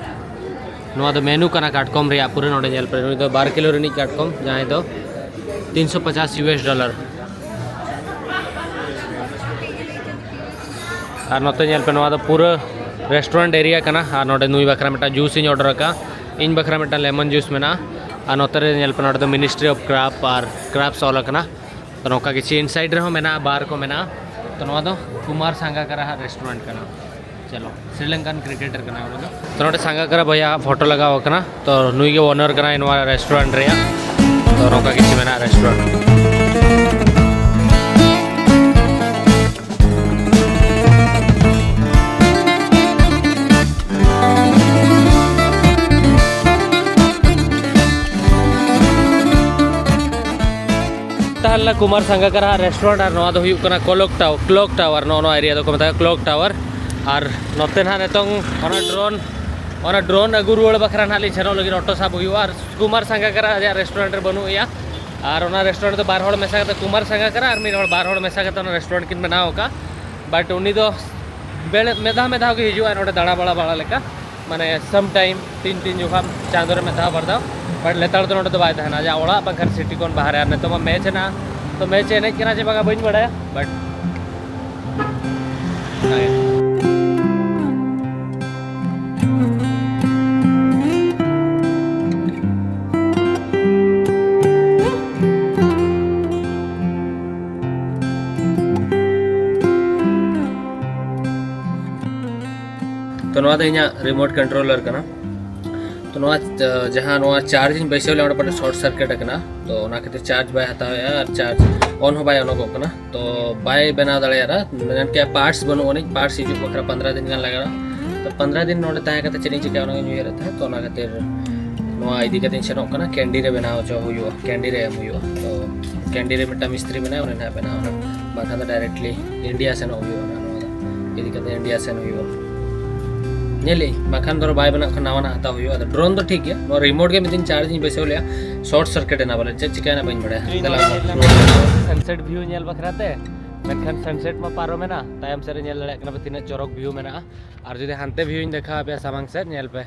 ᱱᱚᱣᱟ ᱫᱚ ᱢᱮᱱᱩ ᱠᱟᱱᱟ ᱠᱟᱴᱠᱚᱢ ᱨᱮᱭᱟᱜ ᱯᱩᱨᱟᱹ᱾ ᱱᱚᱰᱮ ᱧᱮᱞ ᱯᱮ, ᱱᱩᱭ ᱫᱚ ᱵᱟᱨ ᱠᱤᱞᱳ ᱨᱤᱱᱤᱡ ᱠᱟᱴᱠᱚᱢ, ᱡᱟᱦᱟᱸᱭ ᱫᱚ ᱛᱤᱱᱥᱚ ᱯᱚᱪᱟᱥ ᱤᱭᱩ ᱮᱥ ᱰᱚᱞᱟᱨ᱾ ᱟᱨ ᱱᱚᱛᱮ ᱧᱮᱞ ᱯᱮ, ᱱᱚᱣᱟ ᱫᱚ ᱯᱩᱨᱟᱹ ᱨᱮᱥᱴᱩᱨᱮᱱᱴ ᱮᱨᱤᱭᱟ ᱠᱟᱱᱟ᱾ ᱟᱨ ᱱᱚᱰᱮ ᱱᱩᱭ ᱵᱟᱠᱷᱨᱟ ᱢᱤᱫᱴᱟᱝ ᱡᱩᱥ ᱤᱧ ᱚᱰᱟᱨ ᱟᱠᱟᱫᱼᱟ, ᱤᱧ ᱵᱟᱠᱷᱨᱟ ᱢᱤᱫᱴᱟᱝ ᱞᱮᱢᱚᱱ ᱡᱩᱥ ᱢᱮᱱᱟᱜᱼᱟ᱾ ᱟᱨ ᱱᱚᱛᱮ ᱨᱮ ᱧᱮᱞ ᱯᱮ, ᱱᱚᱰᱮ ᱫᱚ Ministry of Craft R Crafts ᱚᱞ ᱟᱠᱟᱱᱟ᱾ ᱛᱚ ᱱᱚᱝᱠᱟ ᱠᱤᱪᱷᱩ inside ᱨᱮᱦᱚᱸ ᱢᱮᱱᱟᱜᱼᱟ, bar ᱠᱚ ᱢᱮᱱᱟᱜᱼᱟ᱾ ᱛᱚ ᱱᱚᱣᱟ ᱫᱚ ᱠᱩᱢᱟᱨ ᱥᱟᱝᱜᱟᱠᱟᱨᱟ ᱦᱟᱜ restaurant ᱠᱟᱱᱟ᱾ ᱪᱚᱞᱚ, Sri Lankan cricketer ᱠᱟᱱᱟᱭ ᱩᱱᱤ ᱫᱚ᱾ ᱛᱚ ᱱᱚᱰᱮ ᱥᱟᱝᱜᱟᱠᱟᱨᱟ ᱵᱚᱭᱦᱟ ᱟᱜ photo ᱞᱟᱜᱟᱣ ᱟᱠᱟᱱᱟ᱾ ᱛᱚ ᱱᱩᱭ ᱜᱮ owner ᱠᱟᱱᱟᱭ ᱱᱚᱣᱟ restaurant ᱨᱮᱭᱟᱜ᱾ ᱛᱚ ᱱᱚᱝᱠᱟ ᱠᱤᱪᱷᱩ ᱢᱮᱱᱟᱜᱼᱟ restaurant᱾ ᱛᱟᱦᱮᱸ ᱞᱮᱱᱟ ᱠᱩᱢᱟᱨ ᱥᱟᱝᱜᱟᱠᱟᱨᱟ ᱨᱮᱥᱴᱩᱨᱮᱱᱴ, ᱟᱨ ᱱᱚᱣᱟ ᱫᱚ ᱦᱩᱭᱩᱜ ᱠᱟᱱᱟ ᱠᱚᱞᱚᱠ ᱴᱟᱣ-, ᱠᱞᱚᱠ ᱴᱟᱣᱟᱨ᱾ ᱱᱚᱜᱼᱚ ᱱᱚᱣᱟ ᱮᱨᱤᱭᱟ ᱫᱚᱠᱚ ᱢᱮᱛᱟᱜᱼᱟ ᱠᱞᱚᱠ ᱴᱟᱣᱟᱨ᱾ ᱟᱨ ᱱᱚᱛᱮ ᱱᱟᱦᱟᱜ ᱱᱤᱛᱚᱝ ᱚᱱᱟ ᱰᱨᱳᱱ, ᱚᱱᱟ ᱰᱨᱳᱱ ᱟᱹᱜᱩ ᱨᱩᱣᱟᱹᱲ ᱵᱟᱠᱷᱨᱟ ᱱᱟᱦᱟᱜ ᱞᱤᱧ ᱥᱮᱱᱚᱜ ᱞᱟᱹᱜᱤᱫ, ᱚᱴᱳ ᱥᱟᱵ ᱦᱩᱭᱩᱜᱼᱟ᱾ ᱟᱨ ᱠᱩᱢᱟᱨ ᱥᱟᱝᱜᱟᱠᱟᱨᱟ ᱟᱡᱟᱜ ᱨᱮᱥᱴᱩᱨᱮᱱᱴ ᱨᱮ ᱵᱟᱹᱱᱩᱜ ᱮᱭᱟ, ᱟᱨ ᱚᱱᱟ ᱨᱮᱥᱴᱩᱨᱮᱱᱴ ᱫᱚ ᱵᱟᱨ ᱦᱚᱲ ᱢᱮᱥᱟ ᱠᱟᱛᱮ, ᱠᱩᱢᱟᱨ ᱥᱟᱝᱜᱟᱠᱟᱨᱟ ᱟᱨ ᱢᱤᱫ ᱦᱚᱲ, ᱵᱟᱨ ᱦᱚᱲ ᱢᱮᱥᱟ ᱠᱟᱛᱮ ᱚᱱᱟ ᱨᱮᱥᱴᱩᱨᱮᱱᱴ ᱠᱤᱱ ᱵᱮᱱᱟᱣ ᱟᱠᱟᱫᱼᱟ᱾ ᱵᱟᱴ ᱩᱱᱤ ᱫᱚ ᱵᱮᱲ-, ᱢᱤᱫ ᱫᱷᱟᱣ ᱢᱤᱫ ᱫᱷᱟᱣ ᱜᱮ ᱦᱤᱡᱩᱜᱼᱟ ᱱᱚᱰᱮ ᱫᱟᱬᱟ ᱵᱟᱲᱟ ᱵᱟᱲᱟ ᱞᱮᱠᱟ, ᱢᱟᱱᱮ ᱥᱟᱢ ᱴᱟᱭᱤᱢ ᱛᱤᱱ ᱛᱤᱱ ᱡᱚᱠᱷᱚᱱ ᱪᱟᱸᱫᱳ ᱨᱮ ᱢᱤᱫ ᱫᱷᱟᱣ ᱵᱟᱨ ᱫᱷᱟᱣ᱾ ᱵᱟᱴ ᱞᱮᱛᱟᱲ ᱫᱚ ᱱᱚᱰᱮ ᱫᱚ ᱵᱟᱭ ᱛᱟᱦᱮᱱᱟ, ᱟᱡᱟᱜ ᱚᱲᱟᱜ ᱵᱟᱝᱠᱷᱟᱱ ᱥᱤᱴᱤ ᱠᱷᱚᱱ ᱵᱟᱦᱨᱮ᱾ ᱟᱨ ᱱᱤᱛᱚᱜ ᱢᱟ ᱢᱮᱪ ᱦᱮᱱᱟᱜᱼᱟ, ᱛᱚ ᱢᱮᱪ ᱮ ᱮᱱᱮᱡ ᱠᱟᱱᱟ ᱪᱮ ᱵᱟᱝᱟ ᱵᱟᱹᱧ ᱵᱟᱲᱟᱭᱟ, ᱵᱟᱴ ᱚᱱᱟᱜᱮ᱾ ᱛᱚ ᱱᱚᱣᱟ ᱫᱚ ᱤᱧᱟᱹᱜ ᱨᱤᱢᱳᱴ ᱠᱚᱱᱴᱨᱳᱞᱟᱨ ᱠᱟᱱᱟ᱾ ᱛᱚ ᱱᱚᱣᱟ, ᱡᱟᱦᱟᱸ ᱱᱚᱣᱟ ᱪᱟᱨᱡᱽ ᱤᱧ ᱵᱟᱹᱭᱥᱟᱹᱣ ᱞᱮᱫᱟ, ᱚᱸᱰᱮ ᱯᱟᱞᱮ ᱥᱚᱨᱴ ᱥᱟᱨᱠᱤᱴ ᱟᱠᱟᱱᱟ, ᱛᱚ ᱚᱱᱟ ᱠᱷᱟᱹᱛᱤᱨ ᱪᱟᱨᱡᱽ ᱵᱟᱭ ᱦᱟᱛᱟᱣᱮᱫᱼᱟ ᱟᱨ ᱪᱟᱨᱡᱽ ᱚᱱ ᱦᱚᱸ ᱵᱟᱭ ᱚᱱᱚᱜᱚᱜ ᱠᱟᱱᱟ᱾ ᱛᱚ ᱵᱟᱭ ᱵᱮᱱᱟᱣ ᱫᱟᱲᱮᱭᱟᱜᱼᱟ, ᱢᱮᱱ ᱠᱮᱭᱟ ᱯᱟᱨᱴᱥ ᱵᱟᱹᱱᱩᱜ ᱟᱹᱱᱤᱡ, ᱯᱟᱨᱴᱥ ᱦᱤᱡᱩᱜ ᱵᱟᱠᱷᱨᱟ ᱯᱚᱱᱫᱽᱨᱚ ᱫᱤᱱ ᱜᱟᱱ ᱞᱟᱜᱟᱜᱼᱟ᱾ ᱛᱚ ᱯᱚᱱᱫᱽᱨᱚ ᱫᱤᱱ ᱱᱚᱰᱮ ᱛᱟᱦᱮᱸ ᱠᱟᱛᱮ ᱪᱮᱫ ᱤᱧ ᱪᱤᱠᱟᱹᱭᱟ, ᱚᱱᱟᱜᱤᱧ ᱩᱭᱦᱟᱹᱨᱮᱫ ᱛᱟᱦᱮᱸᱫ᱾ ᱛᱚ ᱚᱱᱟ ᱠᱷᱟᱹᱛᱤᱨ ᱱᱚᱣᱟ ᱤᱫᱤ ᱠᱟᱛᱮᱧ ᱥᱮᱱᱚᱜ ᱠᱟᱱᱟ, ᱠᱮᱱᱰᱤ ᱨᱮ ᱵᱮᱱᱟᱣ ᱦᱚᱪᱚ ᱦᱩᱭᱩᱜᱼᱟ, ᱠᱮᱱᱰᱤ ᱨᱮ ᱮᱢ ᱦᱩᱭᱩᱜᱼᱟ᱾ ᱛᱚ ᱠᱮᱱᱰᱤ ᱨᱮ ᱢᱤᱫᱴᱟᱝ ᱢᱤᱥᱛᱨᱤ ᱢᱮᱱᱟᱭᱟ, ᱩᱱᱤ ᱱᱟᱦᱟᱜ ᱵᱮᱱᱟᱣ ᱟᱱᱟ, ᱵᱟᱝᱠᱷᱟᱱ ᱫᱚ ᱰᱟᱭᱨᱮᱠᱴᱞᱤ ᱤᱱᱰᱤᱭᱟ ᱥᱮᱱᱚᱜ ᱦᱩᱭᱩᱜᱼᱟ᱾ ᱱᱚᱣᱟ ᱫᱚ ᱤᱫᱤ ᱠᱟᱛᱮ ᱤᱱᱰᱤᱭᱟ ᱥᱮᱱ ᱦᱩᱭᱩᱜᱼᱟ᱾ ᱧᱮᱞᱮᱜ ᱟᱹᱧ, ᱵᱟᱝᱠᱷᱟᱱ ᱫᱚ ᱵᱟᱭ ᱵᱮᱱᱟᱜ ᱠᱷᱟᱱ ᱱᱟᱣᱟ ᱱᱟᱜ ᱦᱟᱛᱟᱣ ᱦᱩᱭᱩᱜᱼᱟ᱾ ᱟᱫᱚ ᱰᱨᱳᱱ ᱫᱚ ᱴᱷᱤᱠ ᱜᱮᱭᱟ, ᱱᱚᱣᱟ ᱨᱤᱢᱳᱴ ᱜᱮ ᱢᱤᱫ ᱫᱤᱱ ᱪᱟᱨᱡᱽ ᱤᱧ ᱵᱟᱹᱭᱥᱟᱹᱣ ᱞᱮᱜᱼᱟ, ᱥᱚᱨᱴ ᱥᱟᱨᱠᱤᱴ ᱮᱱᱟ ᱵᱚᱞᱮ, ᱪᱮᱫ ᱪᱤᱠᱟᱹᱭᱮᱱᱟ ᱵᱟᱹᱧ ᱵᱟᱲᱟᱭᱟ᱾ ᱛᱮᱦᱮᱧ ᱫᱮᱞᱟ ᱱᱚᱰᱮ ᱦᱮᱡ ᱞᱮᱱᱟ ᱥᱟᱱᱥᱮᱴ ᱵᱷᱤᱭᱩ ᱧᱮᱞ ᱵᱟᱠᱷᱨᱟ ᱛᱮ, ᱢᱮᱱᱠᱷᱟᱱ ᱥᱟᱱᱥᱮᱴ ᱢᱟ ᱯᱟᱨᱚᱢᱮᱱᱟ᱾ ᱛᱟᱭᱚᱢ ᱥᱮᱫ ᱨᱮ ᱧᱮᱞ ᱫᱟᱲᱮᱭᱟᱜ ᱠᱟᱱᱟ ᱯᱮ ᱛᱤᱱᱟᱹᱜ ᱪᱚᱨᱚᱠ ᱵᱷᱤᱭᱩ ᱢᱮᱱᱟᱜᱼᱟ᱾ ᱟᱨ ᱡᱩᱫᱤ ᱦᱟᱱᱛᱮ ᱵᱷᱤᱭᱩᱧ ᱫᱮᱠᱷᱟᱣ ᱟᱯᱮᱭᱟ ᱥᱟᱢᱟᱝ ᱥᱮᱫ, ᱧᱮᱞ ᱯᱮ,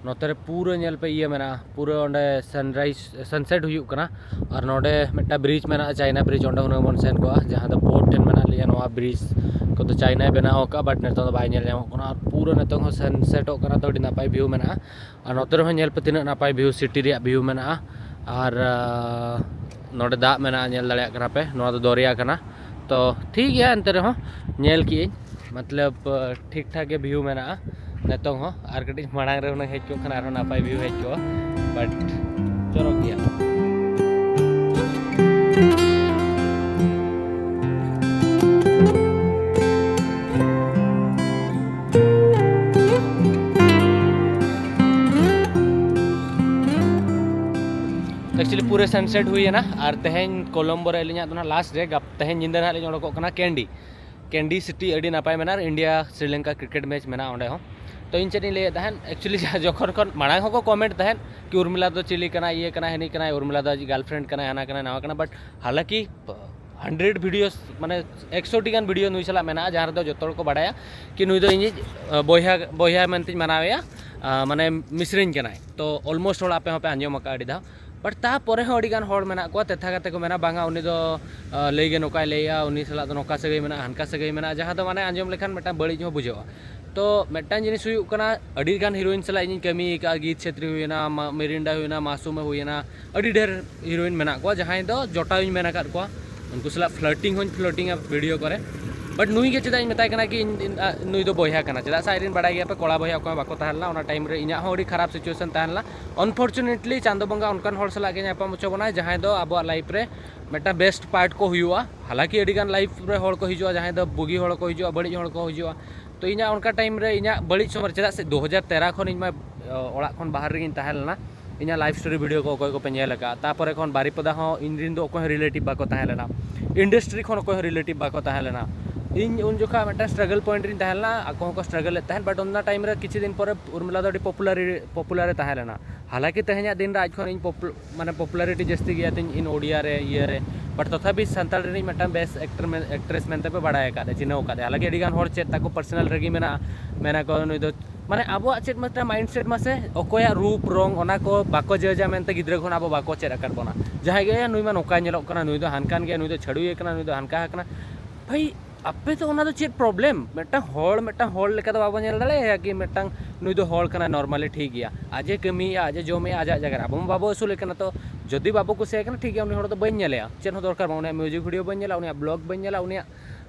ᱱᱚᱛᱮ ᱨᱮ ᱯᱩᱨᱟᱹ ᱧᱮᱞ ᱯᱮ ᱤᱭᱟᱹ ᱢᱮᱱᱟᱜᱼᱟ, ᱯᱩᱨᱟᱹ ᱚᱸᱰᱮ sunrise sunset ᱦᱩᱭᱩᱜ ᱠᱟᱱᱟ᱾ ᱟᱨ ᱱᱚᱰᱮ ᱢᱤᱫᱴᱟᱝ bridge ᱢᱮᱱᱟᱜᱼᱟ, ᱪᱟᱭᱱᱟ bridge, ᱚᱸᱰᱮ ᱦᱩᱱᱟᱹᱝ ᱵᱚᱱ ᱥᱮᱱ ᱠᱚᱜᱼᱟ, ᱡᱟᱦᱟᱸ ᱫᱚ port ᱴᱷᱮᱱ ᱢᱮᱱᱟᱜ ᱞᱮᱭᱟ᱾ ᱱᱚᱣᱟ bridge ᱠᱚᱫᱚ ᱪᱟᱭᱱᱟᱭ ᱵᱮᱱᱟᱣ ᱟᱠᱟᱫᱼᱟ, but ᱱᱤᱛᱚᱝ ᱫᱚ ᱵᱟᱭ ᱧᱮᱞ ᱧᱟᱢᱚᱜ ᱠᱟᱱᱟ᱾ ᱟᱨ ᱯᱩᱨᱟᱹ ᱱᱤᱛᱚᱝ ᱦᱚᱸ sunsetᱚᱜ ᱠᱟᱱᱟ, ᱛᱚ ᱟᱹᱰᱤ ᱱᱟᱯᱟᱭ view ᱢᱮᱱᱟᱜᱼᱟ᱾ ᱟᱨ ᱱᱚᱛᱮ ᱨᱮᱦᱚᱸ ᱧᱮᱞ ᱯᱮ ᱛᱤᱱᱟᱹᱜ ᱱᱟᱯᱟᱭ view, city ᱨᱮᱭᱟᱜ view ᱢᱮᱱᱟᱜᱼᱟ᱾ ᱟᱨ ᱟᱸ, ᱱᱚᱰᱮ ᱫᱟᱜ ᱢᱮᱱᱟᱜᱼᱟ, ᱧᱮᱞ ᱫᱟᱲᱮᱭᱟᱜ ᱠᱟᱱᱟ ᱯᱮ, ᱱᱚᱣᱟ ᱫᱚ ᱫᱚᱨᱭᱟ ᱠᱟᱱᱟ᱾ ᱛᱚ ᱴᱷᱤᱠ ᱜᱮᱭᱟ, ᱮᱱᱛᱮ ᱨᱮᱦᱚᱸ ᱧᱮᱞ ᱠᱮᱜᱼᱟᱹᱧ, ᱢᱚᱛᱞᱚᱵ ᱴᱷᱤᱠ ᱴᱷᱟᱠ ᱜᱮ view ᱢᱮᱱᱟᱜᱼᱟ᱾ ᱱᱤᱛᱚᱝ ᱦᱚᱸ ᱟᱨ ᱠᱟᱹᱴᱤᱡ ᱢᱟᱲᱟᱝ ᱨᱮ ᱦᱩᱱᱟᱹᱝ ᱦᱮᱡ ᱠᱚᱜ ᱠᱷᱟᱱ ᱟᱨᱦᱚᱸ ᱱᱟᱯᱟᱭ view ᱦᱮᱡ ᱠᱚᱜᱼᱟ, but ᱪᱚᱨᱚᱠ ᱜᱮᱭᱟ᱾ Actually ᱯᱩᱨᱟᱹ sunset ᱦᱩᱭᱮᱱᱟ᱾ ᱟᱨ ᱛᱮᱦᱮᱧ ᱠᱚᱞᱚᱢᱵᱳ ᱨᱮ ᱟᱹᱞᱤᱧᱟᱜ ᱫᱚ ᱱᱟᱦᱟᱜ last day᱾ ᱜᱟᱯ-, ᱛᱮᱦᱮᱧ ᱧᱤᱫᱟᱹ ᱱᱟᱦᱟᱜ ᱞᱤᱧ ᱚᱰᱚᱠᱚᱜ ᱠᱟᱱᱟ ᱠᱮᱱᱰᱤ᱾ ᱠᱮᱱᱰᱤ city ᱟᱹᱰᱤ ᱱᱟᱯᱟᱭ ᱢᱮᱱᱟᱜᱼᱟ, ᱤᱱᱰᱤᱭᱟ ᱥᱨᱤᱞᱚᱝᱠᱟ cricket match ᱢᱮᱱᱟᱜᱼᱟ ᱚᱸᱰᱮ ᱦᱚᱸ᱾ ᱛᱚ ᱤᱧ ᱪᱮᱫ ᱤᱧ ᱞᱟᱹᱭᱮᱫ ᱛᱟᱦᱮᱸᱫ, actually ᱡᱟᱦᱟᱸ ᱡᱚᱠᱷᱚᱱ ᱠᱷᱚᱱ ᱢᱟᱲᱟᱝ ᱦᱚᱸᱠᱚ comment ᱛᱟᱦᱮᱸᱫ ᱠᱤ ᱩᱨᱢᱤᱞᱟ ᱫᱚ ᱪᱤᱞᱤ ᱠᱟᱱᱟᱭ, ᱤᱭᱟᱹ ᱠᱟᱱᱟᱭ, ᱦᱟᱹᱱᱤ ᱠᱟᱱᱟᱭ, ᱩᱨᱢᱤᱞᱟ ᱫᱚ ᱟᱡᱤᱡ girlfriend ᱠᱟᱱᱟᱭ, ᱦᱟᱱᱟ ᱠᱟᱱᱟᱭ, ᱱᱟᱣᱟ ᱠᱟᱱᱟᱭ, but ᱦᱟᱞᱟᱠᱤ hundred videos, ᱢᱟᱱᱮ ᱮᱠᱥᱚ ᱴᱤ ᱜᱟᱱ video ᱱᱩᱭ ᱥᱟᱞᱟᱜ ᱢᱮᱱᱟᱜᱼᱟ, ᱡᱟᱦᱟᱸ ᱨᱮᱫᱚ ᱡᱚᱛᱚ ᱦᱚᱲ ᱠᱚ ᱵᱟᱲᱟᱭᱟ ᱠᱤ ᱱᱩᱭ ᱫᱚ ᱤᱧᱤᱡ, ᱟᱸ, ᱵᱚᱭᱦᱟ, ᱵᱚᱭᱦᱟ ᱢᱮᱱᱛᱮᱧ ᱢᱟᱱᱟᱣᱮᱭᱟ, ᱟᱸ, ᱢᱟᱱᱮ ᱢᱤᱥᱨᱟᱧ ᱠᱟᱱᱟᱭ᱾ ᱛᱚ almost ᱦᱚᱲ ᱟᱯᱮ ᱦᱚᱸᱯᱮ ᱟᱸᱡᱚᱢ ᱟᱠᱟᱫᱼᱟ ᱟᱹᱰᱤ ᱫᱷᱟᱣ, but ᱛᱟᱯᱚᱨᱮ ᱦᱚᱸ ᱟᱹᱰᱤ ᱜᱟᱱ ᱦᱚᱲ ᱢᱮᱱᱟᱜ ᱠᱚᱣᱟ, ᱛᱮᱛᱷᱟ ᱠᱟᱛᱮ ᱠᱚ ᱢᱮᱱᱟ, "ᱵᱟᱝᱟ, ᱩᱱᱤ ᱫᱚ, ᱟᱸ, ᱞᱟᱹᱭ ᱜᱮ ᱱᱚᱝᱠᱟᱭ ᱞᱟᱹᱭᱮᱜᱼᱟ, ᱩᱱᱤ ᱥᱟᱞᱟᱜ ᱫᱚ ᱱᱚᱝᱠᱟ ᱥᱟᱹᱜᱟᱹᱭ ᱢᱮᱱᱟᱜᱼᱟ, ᱦᱟᱱᱠᱟ ᱥᱟᱹᱜᱟᱹᱭ ᱢᱮᱱᱟᱜᱼᱟ", ᱡᱟᱦᱟᱸ ᱫᱚ ᱢᱟᱱᱮ ᱟᱸᱡᱚᱢ ᱞᱮᱠᱷᱟᱱ ᱢᱤᱫᱴᱟᱝ ᱵᱟᱹᱲᱤᱡ ᱦᱚᱸ ᱵᱩᱡᱷᱟᱹᱜᱼᱟ᱾ ᱛᱚ ᱢᱤᱫᱴᱟᱝ ᱡᱤᱱᱤᱥ ᱦᱩᱭᱩᱜ ᱠᱟᱱᱟ, ᱟᱹᱰᱤ ᱜᱟᱱ heroine ᱥᱟᱞᱟᱜ ᱤᱧᱤᱧ ᱠᱟᱹᱢᱤ ᱟᱠᱟᱫᱼᱟ, ᱜᱤᱛ ᱪᱷᱮᱛᱨᱤ ᱦᱩᱭᱮᱱᱟ, ᱢᱟ-, ᱢᱤᱨᱤᱱᱰᱟ ᱦᱩᱭᱮᱱᱟ, ᱢᱟᱥᱩᱢᱮ ᱦᱩᱭᱮᱱᱟ, ᱟᱹᱰᱤ ᱰᱷᱮᱨ heroine ᱢᱮᱱᱟᱜ ᱠᱚᱣᱟ, ᱡᱟᱦᱟᱸᱭ ᱫᱚ ᱡᱚᱴᱟᱣᱤᱧ ᱢᱮᱱ ᱟᱠᱟᱫ ᱠᱚᱣᱟ, ᱩᱱᱠᱩ ᱥᱟᱞᱟᱜ flirting ᱦᱚᱸᱧ flirtingᱟ video ᱠᱚᱨᱮ᱾ But ᱱᱩᱭ ᱜᱮ ᱪᱮᱫᱟᱜ ᱤᱧ ᱢᱮᱛᱟᱭ ᱠᱟᱱᱟ ᱠᱤ ᱤᱧ, ᱤᱧ, ᱟ, ᱱᱩᱭ ᱫᱚ ᱵᱚᱭᱦᱟ ᱠᱟᱱᱟ? ᱪᱮᱫᱟᱜ ᱥᱮ ᱟᱡ ᱨᱮᱱ ᱵᱟᱲᱟᱭ ᱜᱮᱭᱟ ᱯᱮ, ᱠᱚᱲᱟ ᱵᱚᱭᱦᱟ ᱚᱠᱚᱭ ᱦᱚᱸ ᱵᱟᱠᱚ ᱛᱟᱦᱮᱸ ᱞᱮᱱᱟ᱾ ᱚᱱᱟ time ᱨᱮ ᱤᱧᱟᱹᱜ ᱦᱚᱸ ᱟᱹᱰᱤ ᱠᱷᱟᱨᱟᱯ situation ᱛᱟᱦᱮᱸ ᱞᱮᱱᱟ᱾ Unfortunately ᱪᱟᱸᱫᱚ ᱵᱚᱸᱜᱟ ᱚᱱᱠᱟᱱ ᱦᱚᱲ ᱥᱟᱞᱟᱜ ᱜᱮ ᱧᱟᱯᱟᱢ ᱦᱚᱪᱚ ᱵᱚᱱᱟᱭ, ᱡᱟᱦᱟᱸᱭ ᱫᱚ ᱟᱵᱚᱣᱟᱜ life ᱨᱮ ᱢᱤᱫᱴᱟᱝ best part ᱠᱚ ᱦᱩᱭᱩᱜᱼᱟ᱾ ᱦᱟᱞᱟᱠᱤ ᱟᱹᱰᱤ ᱜᱟᱱ life ᱨᱮ ᱦᱚᱲ ᱠᱚ ᱦᱤᱡᱩᱜᱼᱟ, ᱡᱟᱦᱟᱸᱭ ᱫᱚ ᱵᱩᱜᱤ ᱦᱚᱲ ᱠᱚ ᱦᱤᱡᱩᱜᱼᱟ, ᱵᱟᱹᱲᱤᱡ ᱦᱚᱲ ᱠᱚ ᱦᱤᱡᱩᱜᱼᱟ᱾ ᱛᱚ ᱤᱧᱟᱹᱜ ᱚᱱᱠᱟ time ᱨᱮ, ᱤᱧᱟᱹᱜ ᱵᱟᱹᱲᱤᱡ ᱥᱚᱢᱚᱭ ᱨᱮ, ᱪᱮᱫᱟᱜ ᱥᱮ ᱫᱩ ᱦᱟᱡᱟᱨ ᱛᱮᱨᱚ ᱠᱷᱚᱱ ᱤᱧ ᱢᱟ, ᱚ, ᱚᱲᱟᱜ ᱠᱷᱚᱱ ᱵᱟᱦᱨᱮ ᱨᱮᱜᱤᱧ ᱛᱟᱦᱮᱸ ᱞᱮᱱᱟ᱾ ᱤᱧᱟᱹᱜ life story video ᱠᱚ ᱚᱠᱚᱭ ᱠᱚᱯᱮ ᱧᱮᱞ ᱟᱠᱟᱫᱼᱟ, ᱛᱟᱯᱚᱨᱮ ᱠᱷᱚᱱ ᱵᱟᱨᱤᱯᱚᱫᱟ ᱦᱚᱸ ᱤᱧ ᱨᱮᱱ ᱫᱚ ᱚᱠᱚᱭ ᱦᱚᱸ relative ᱵᱟᱠᱚ ᱛᱟᱦᱮᱸ ᱞᱮᱱᱟ, industry ᱠᱷᱚᱱ ᱚᱠᱚᱭ ᱦᱚᱸ relative ᱵᱟᱠᱚ ᱛᱟᱦᱮᱸ ᱞᱮᱱᱟ᱾ ᱤᱧ ᱩᱱ ᱡᱚᱠᱷᱟ ᱢᱤᱫᱴᱟᱝ struggle point ᱨᱤᱧ ᱛᱟᱦᱮᱸ ᱞᱮᱱᱟ, ᱟᱠᱚ ᱦᱚᱸᱠᱚ struggle ᱮᱫ ᱛᱟᱦᱮᱸᱫ, but ᱚᱱᱟ time ᱨᱮ ᱠᱤᱪᱷᱩ ᱫᱤᱱ ᱯᱚᱨᱮ ᱩᱨᱢᱤᱞᱟ ᱫᱚ ᱟᱹᱰᱤ popular, popular ᱮ ᱛᱟᱦᱮᱸ ᱞᱮᱱᱟ᱾ ᱦᱟᱞᱟᱠᱤ ᱛᱮᱦᱮᱧᱟᱜ ᱫᱤᱱ ᱨᱮ ᱟᱡ ᱠᱷᱚᱱ ᱤᱧ popu-, ᱢᱟᱱᱮ popularity ᱡᱟᱹᱥᱛᱤ ᱜᱮᱭᱟ ᱛᱤᱧ in ᱳᱰᱤᱭᱟ ᱨᱮ, ᱤᱭᱟᱹ ᱨᱮ, but ᱛᱚᱛᱷᱟᱯᱤ ᱥᱟᱱᱛᱟᱲ ᱨᱤᱱᱤᱡ ᱢᱤᱫᱴᱟᱝ best actor ᱢᱮᱱ-, actress ᱢᱮᱱᱛᱮ ᱯᱮ ᱵᱟᱲᱟᱭ ᱟᱠᱟᱫ ᱞᱮᱭᱟ, ᱪᱤᱱᱦᱟᱹᱣ ᱟᱠᱟᱫ ᱞᱮᱭᱟ᱾ ᱦᱟᱞᱟᱠᱤ ᱟᱹᱰᱤ ᱜᱟᱱ ᱦᱚᱲ ᱪᱮᱫ ᱛᱟᱠᱚ personal ᱨᱟᱹᱜᱤ ᱢᱮᱱᱟᱜᱼᱟ, ᱢᱮᱱᱟ ᱠᱚ ᱱᱩᱭ ᱫᱚ ᱢᱟᱱᱮ ᱟᱵᱚᱣᱟᱜ ᱪᱮᱫ ᱢᱤᱫᱴᱟᱝ mindset ᱢᱟᱥᱮ, ᱚᱠᱚᱭᱟᱜ ᱨᱩᱯ ᱨᱚᱝ ᱚᱱᱟ ᱠᱚ ᱵᱟᱠᱚ ᱡᱟᱡᱟ ᱢᱮᱱᱛᱮ ᱜᱤᱫᱽᱨᱟᱹ ᱠᱷᱚᱱ ᱟᱵᱚ ᱵᱟᱠᱚ ᱪᱮᱫ ᱟᱠᱟᱫ ᱵᱚᱱᱟ᱾ ᱡᱟᱦᱟᱸᱭ ᱜᱮ, "ᱱᱩᱭ ᱢᱟ ᱱᱚᱝᱠᱟᱭ ᱧᱮᱞᱚᱜ ᱠᱟᱱᱟ, ᱱᱩᱭ ᱫᱚ ᱦᱟᱱᱠᱟᱱ ᱜᱮᱭᱟ, ᱱᱩᱭ ᱫᱚ ᱪᱷᱟᱹᱰᱩᱭ ᱠᱟᱱᱟ, ᱱᱩᱭ ᱫᱚ ᱦᱟᱱᱠᱟ ᱟᱠᱟᱱᱟ", ᱵᱷᱟᱹᱭ, ᱟᱯᱮ ᱫᱚ ᱚᱱᱟ ᱫᱚ ᱪᱮᱫ problem? ᱢᱤᱫᱴᱟᱝ ᱦᱚᱲ, ᱢᱤᱫᱴᱟᱝ ᱦᱚᱲ ᱞᱮᱠᱟ ᱫᱚ ᱵᱟᱵᱚ ᱧᱮᱞ ᱫᱟᱲᱮᱭᱟᱭᱟ ᱠᱤ ᱢᱤᱫᱴᱟᱝ ᱱᱩᱭ ᱫᱚ ᱦᱚᱲ ᱠᱟᱱᱟᱭ, normally ᱴᱷᱤᱠ ᱜᱮᱭᱟ, ᱟᱡ ᱮ ᱠᱟᱹᱢᱤᱭᱮᱫᱼᱟ, ᱟᱡ ᱮ ᱡᱚᱢᱮᱫᱼᱟ, ᱟᱡᱟᱜ ᱡᱟᱭᱜᱟ ᱨᱮ, ᱟᱵᱚ ᱢᱟ ᱵᱟᱵᱚ ᱟᱹᱥᱩᱞᱮ ᱠᱟᱱᱟ᱾ ᱛᱚ ᱡᱩᱫᱤ ᱵᱟᱵᱚ ᱠᱩᱥᱤᱭᱟᱭ ᱠᱟᱱᱟ, ᱴᱷᱤᱠ ᱜᱮᱭᱟ, ᱩᱱᱤ ᱦᱚᱲ ᱫᱚ ᱵᱟᱹᱧ ᱧᱮᱞᱮᱭᱟ, ᱪᱮᱫ ᱦᱚᱸ ᱫᱚᱨᱠᱟᱨ ᱵᱟᱝ, ᱩᱱᱤᱭᱟᱜ music video ᱵᱟᱹᱧ ᱧᱮᱞᱟ, ᱩᱱᱤᱭᱟᱜ blog ᱵᱟᱹᱧ ᱧᱮᱞᱟ, ᱩᱱᱤᱭᱟᱜ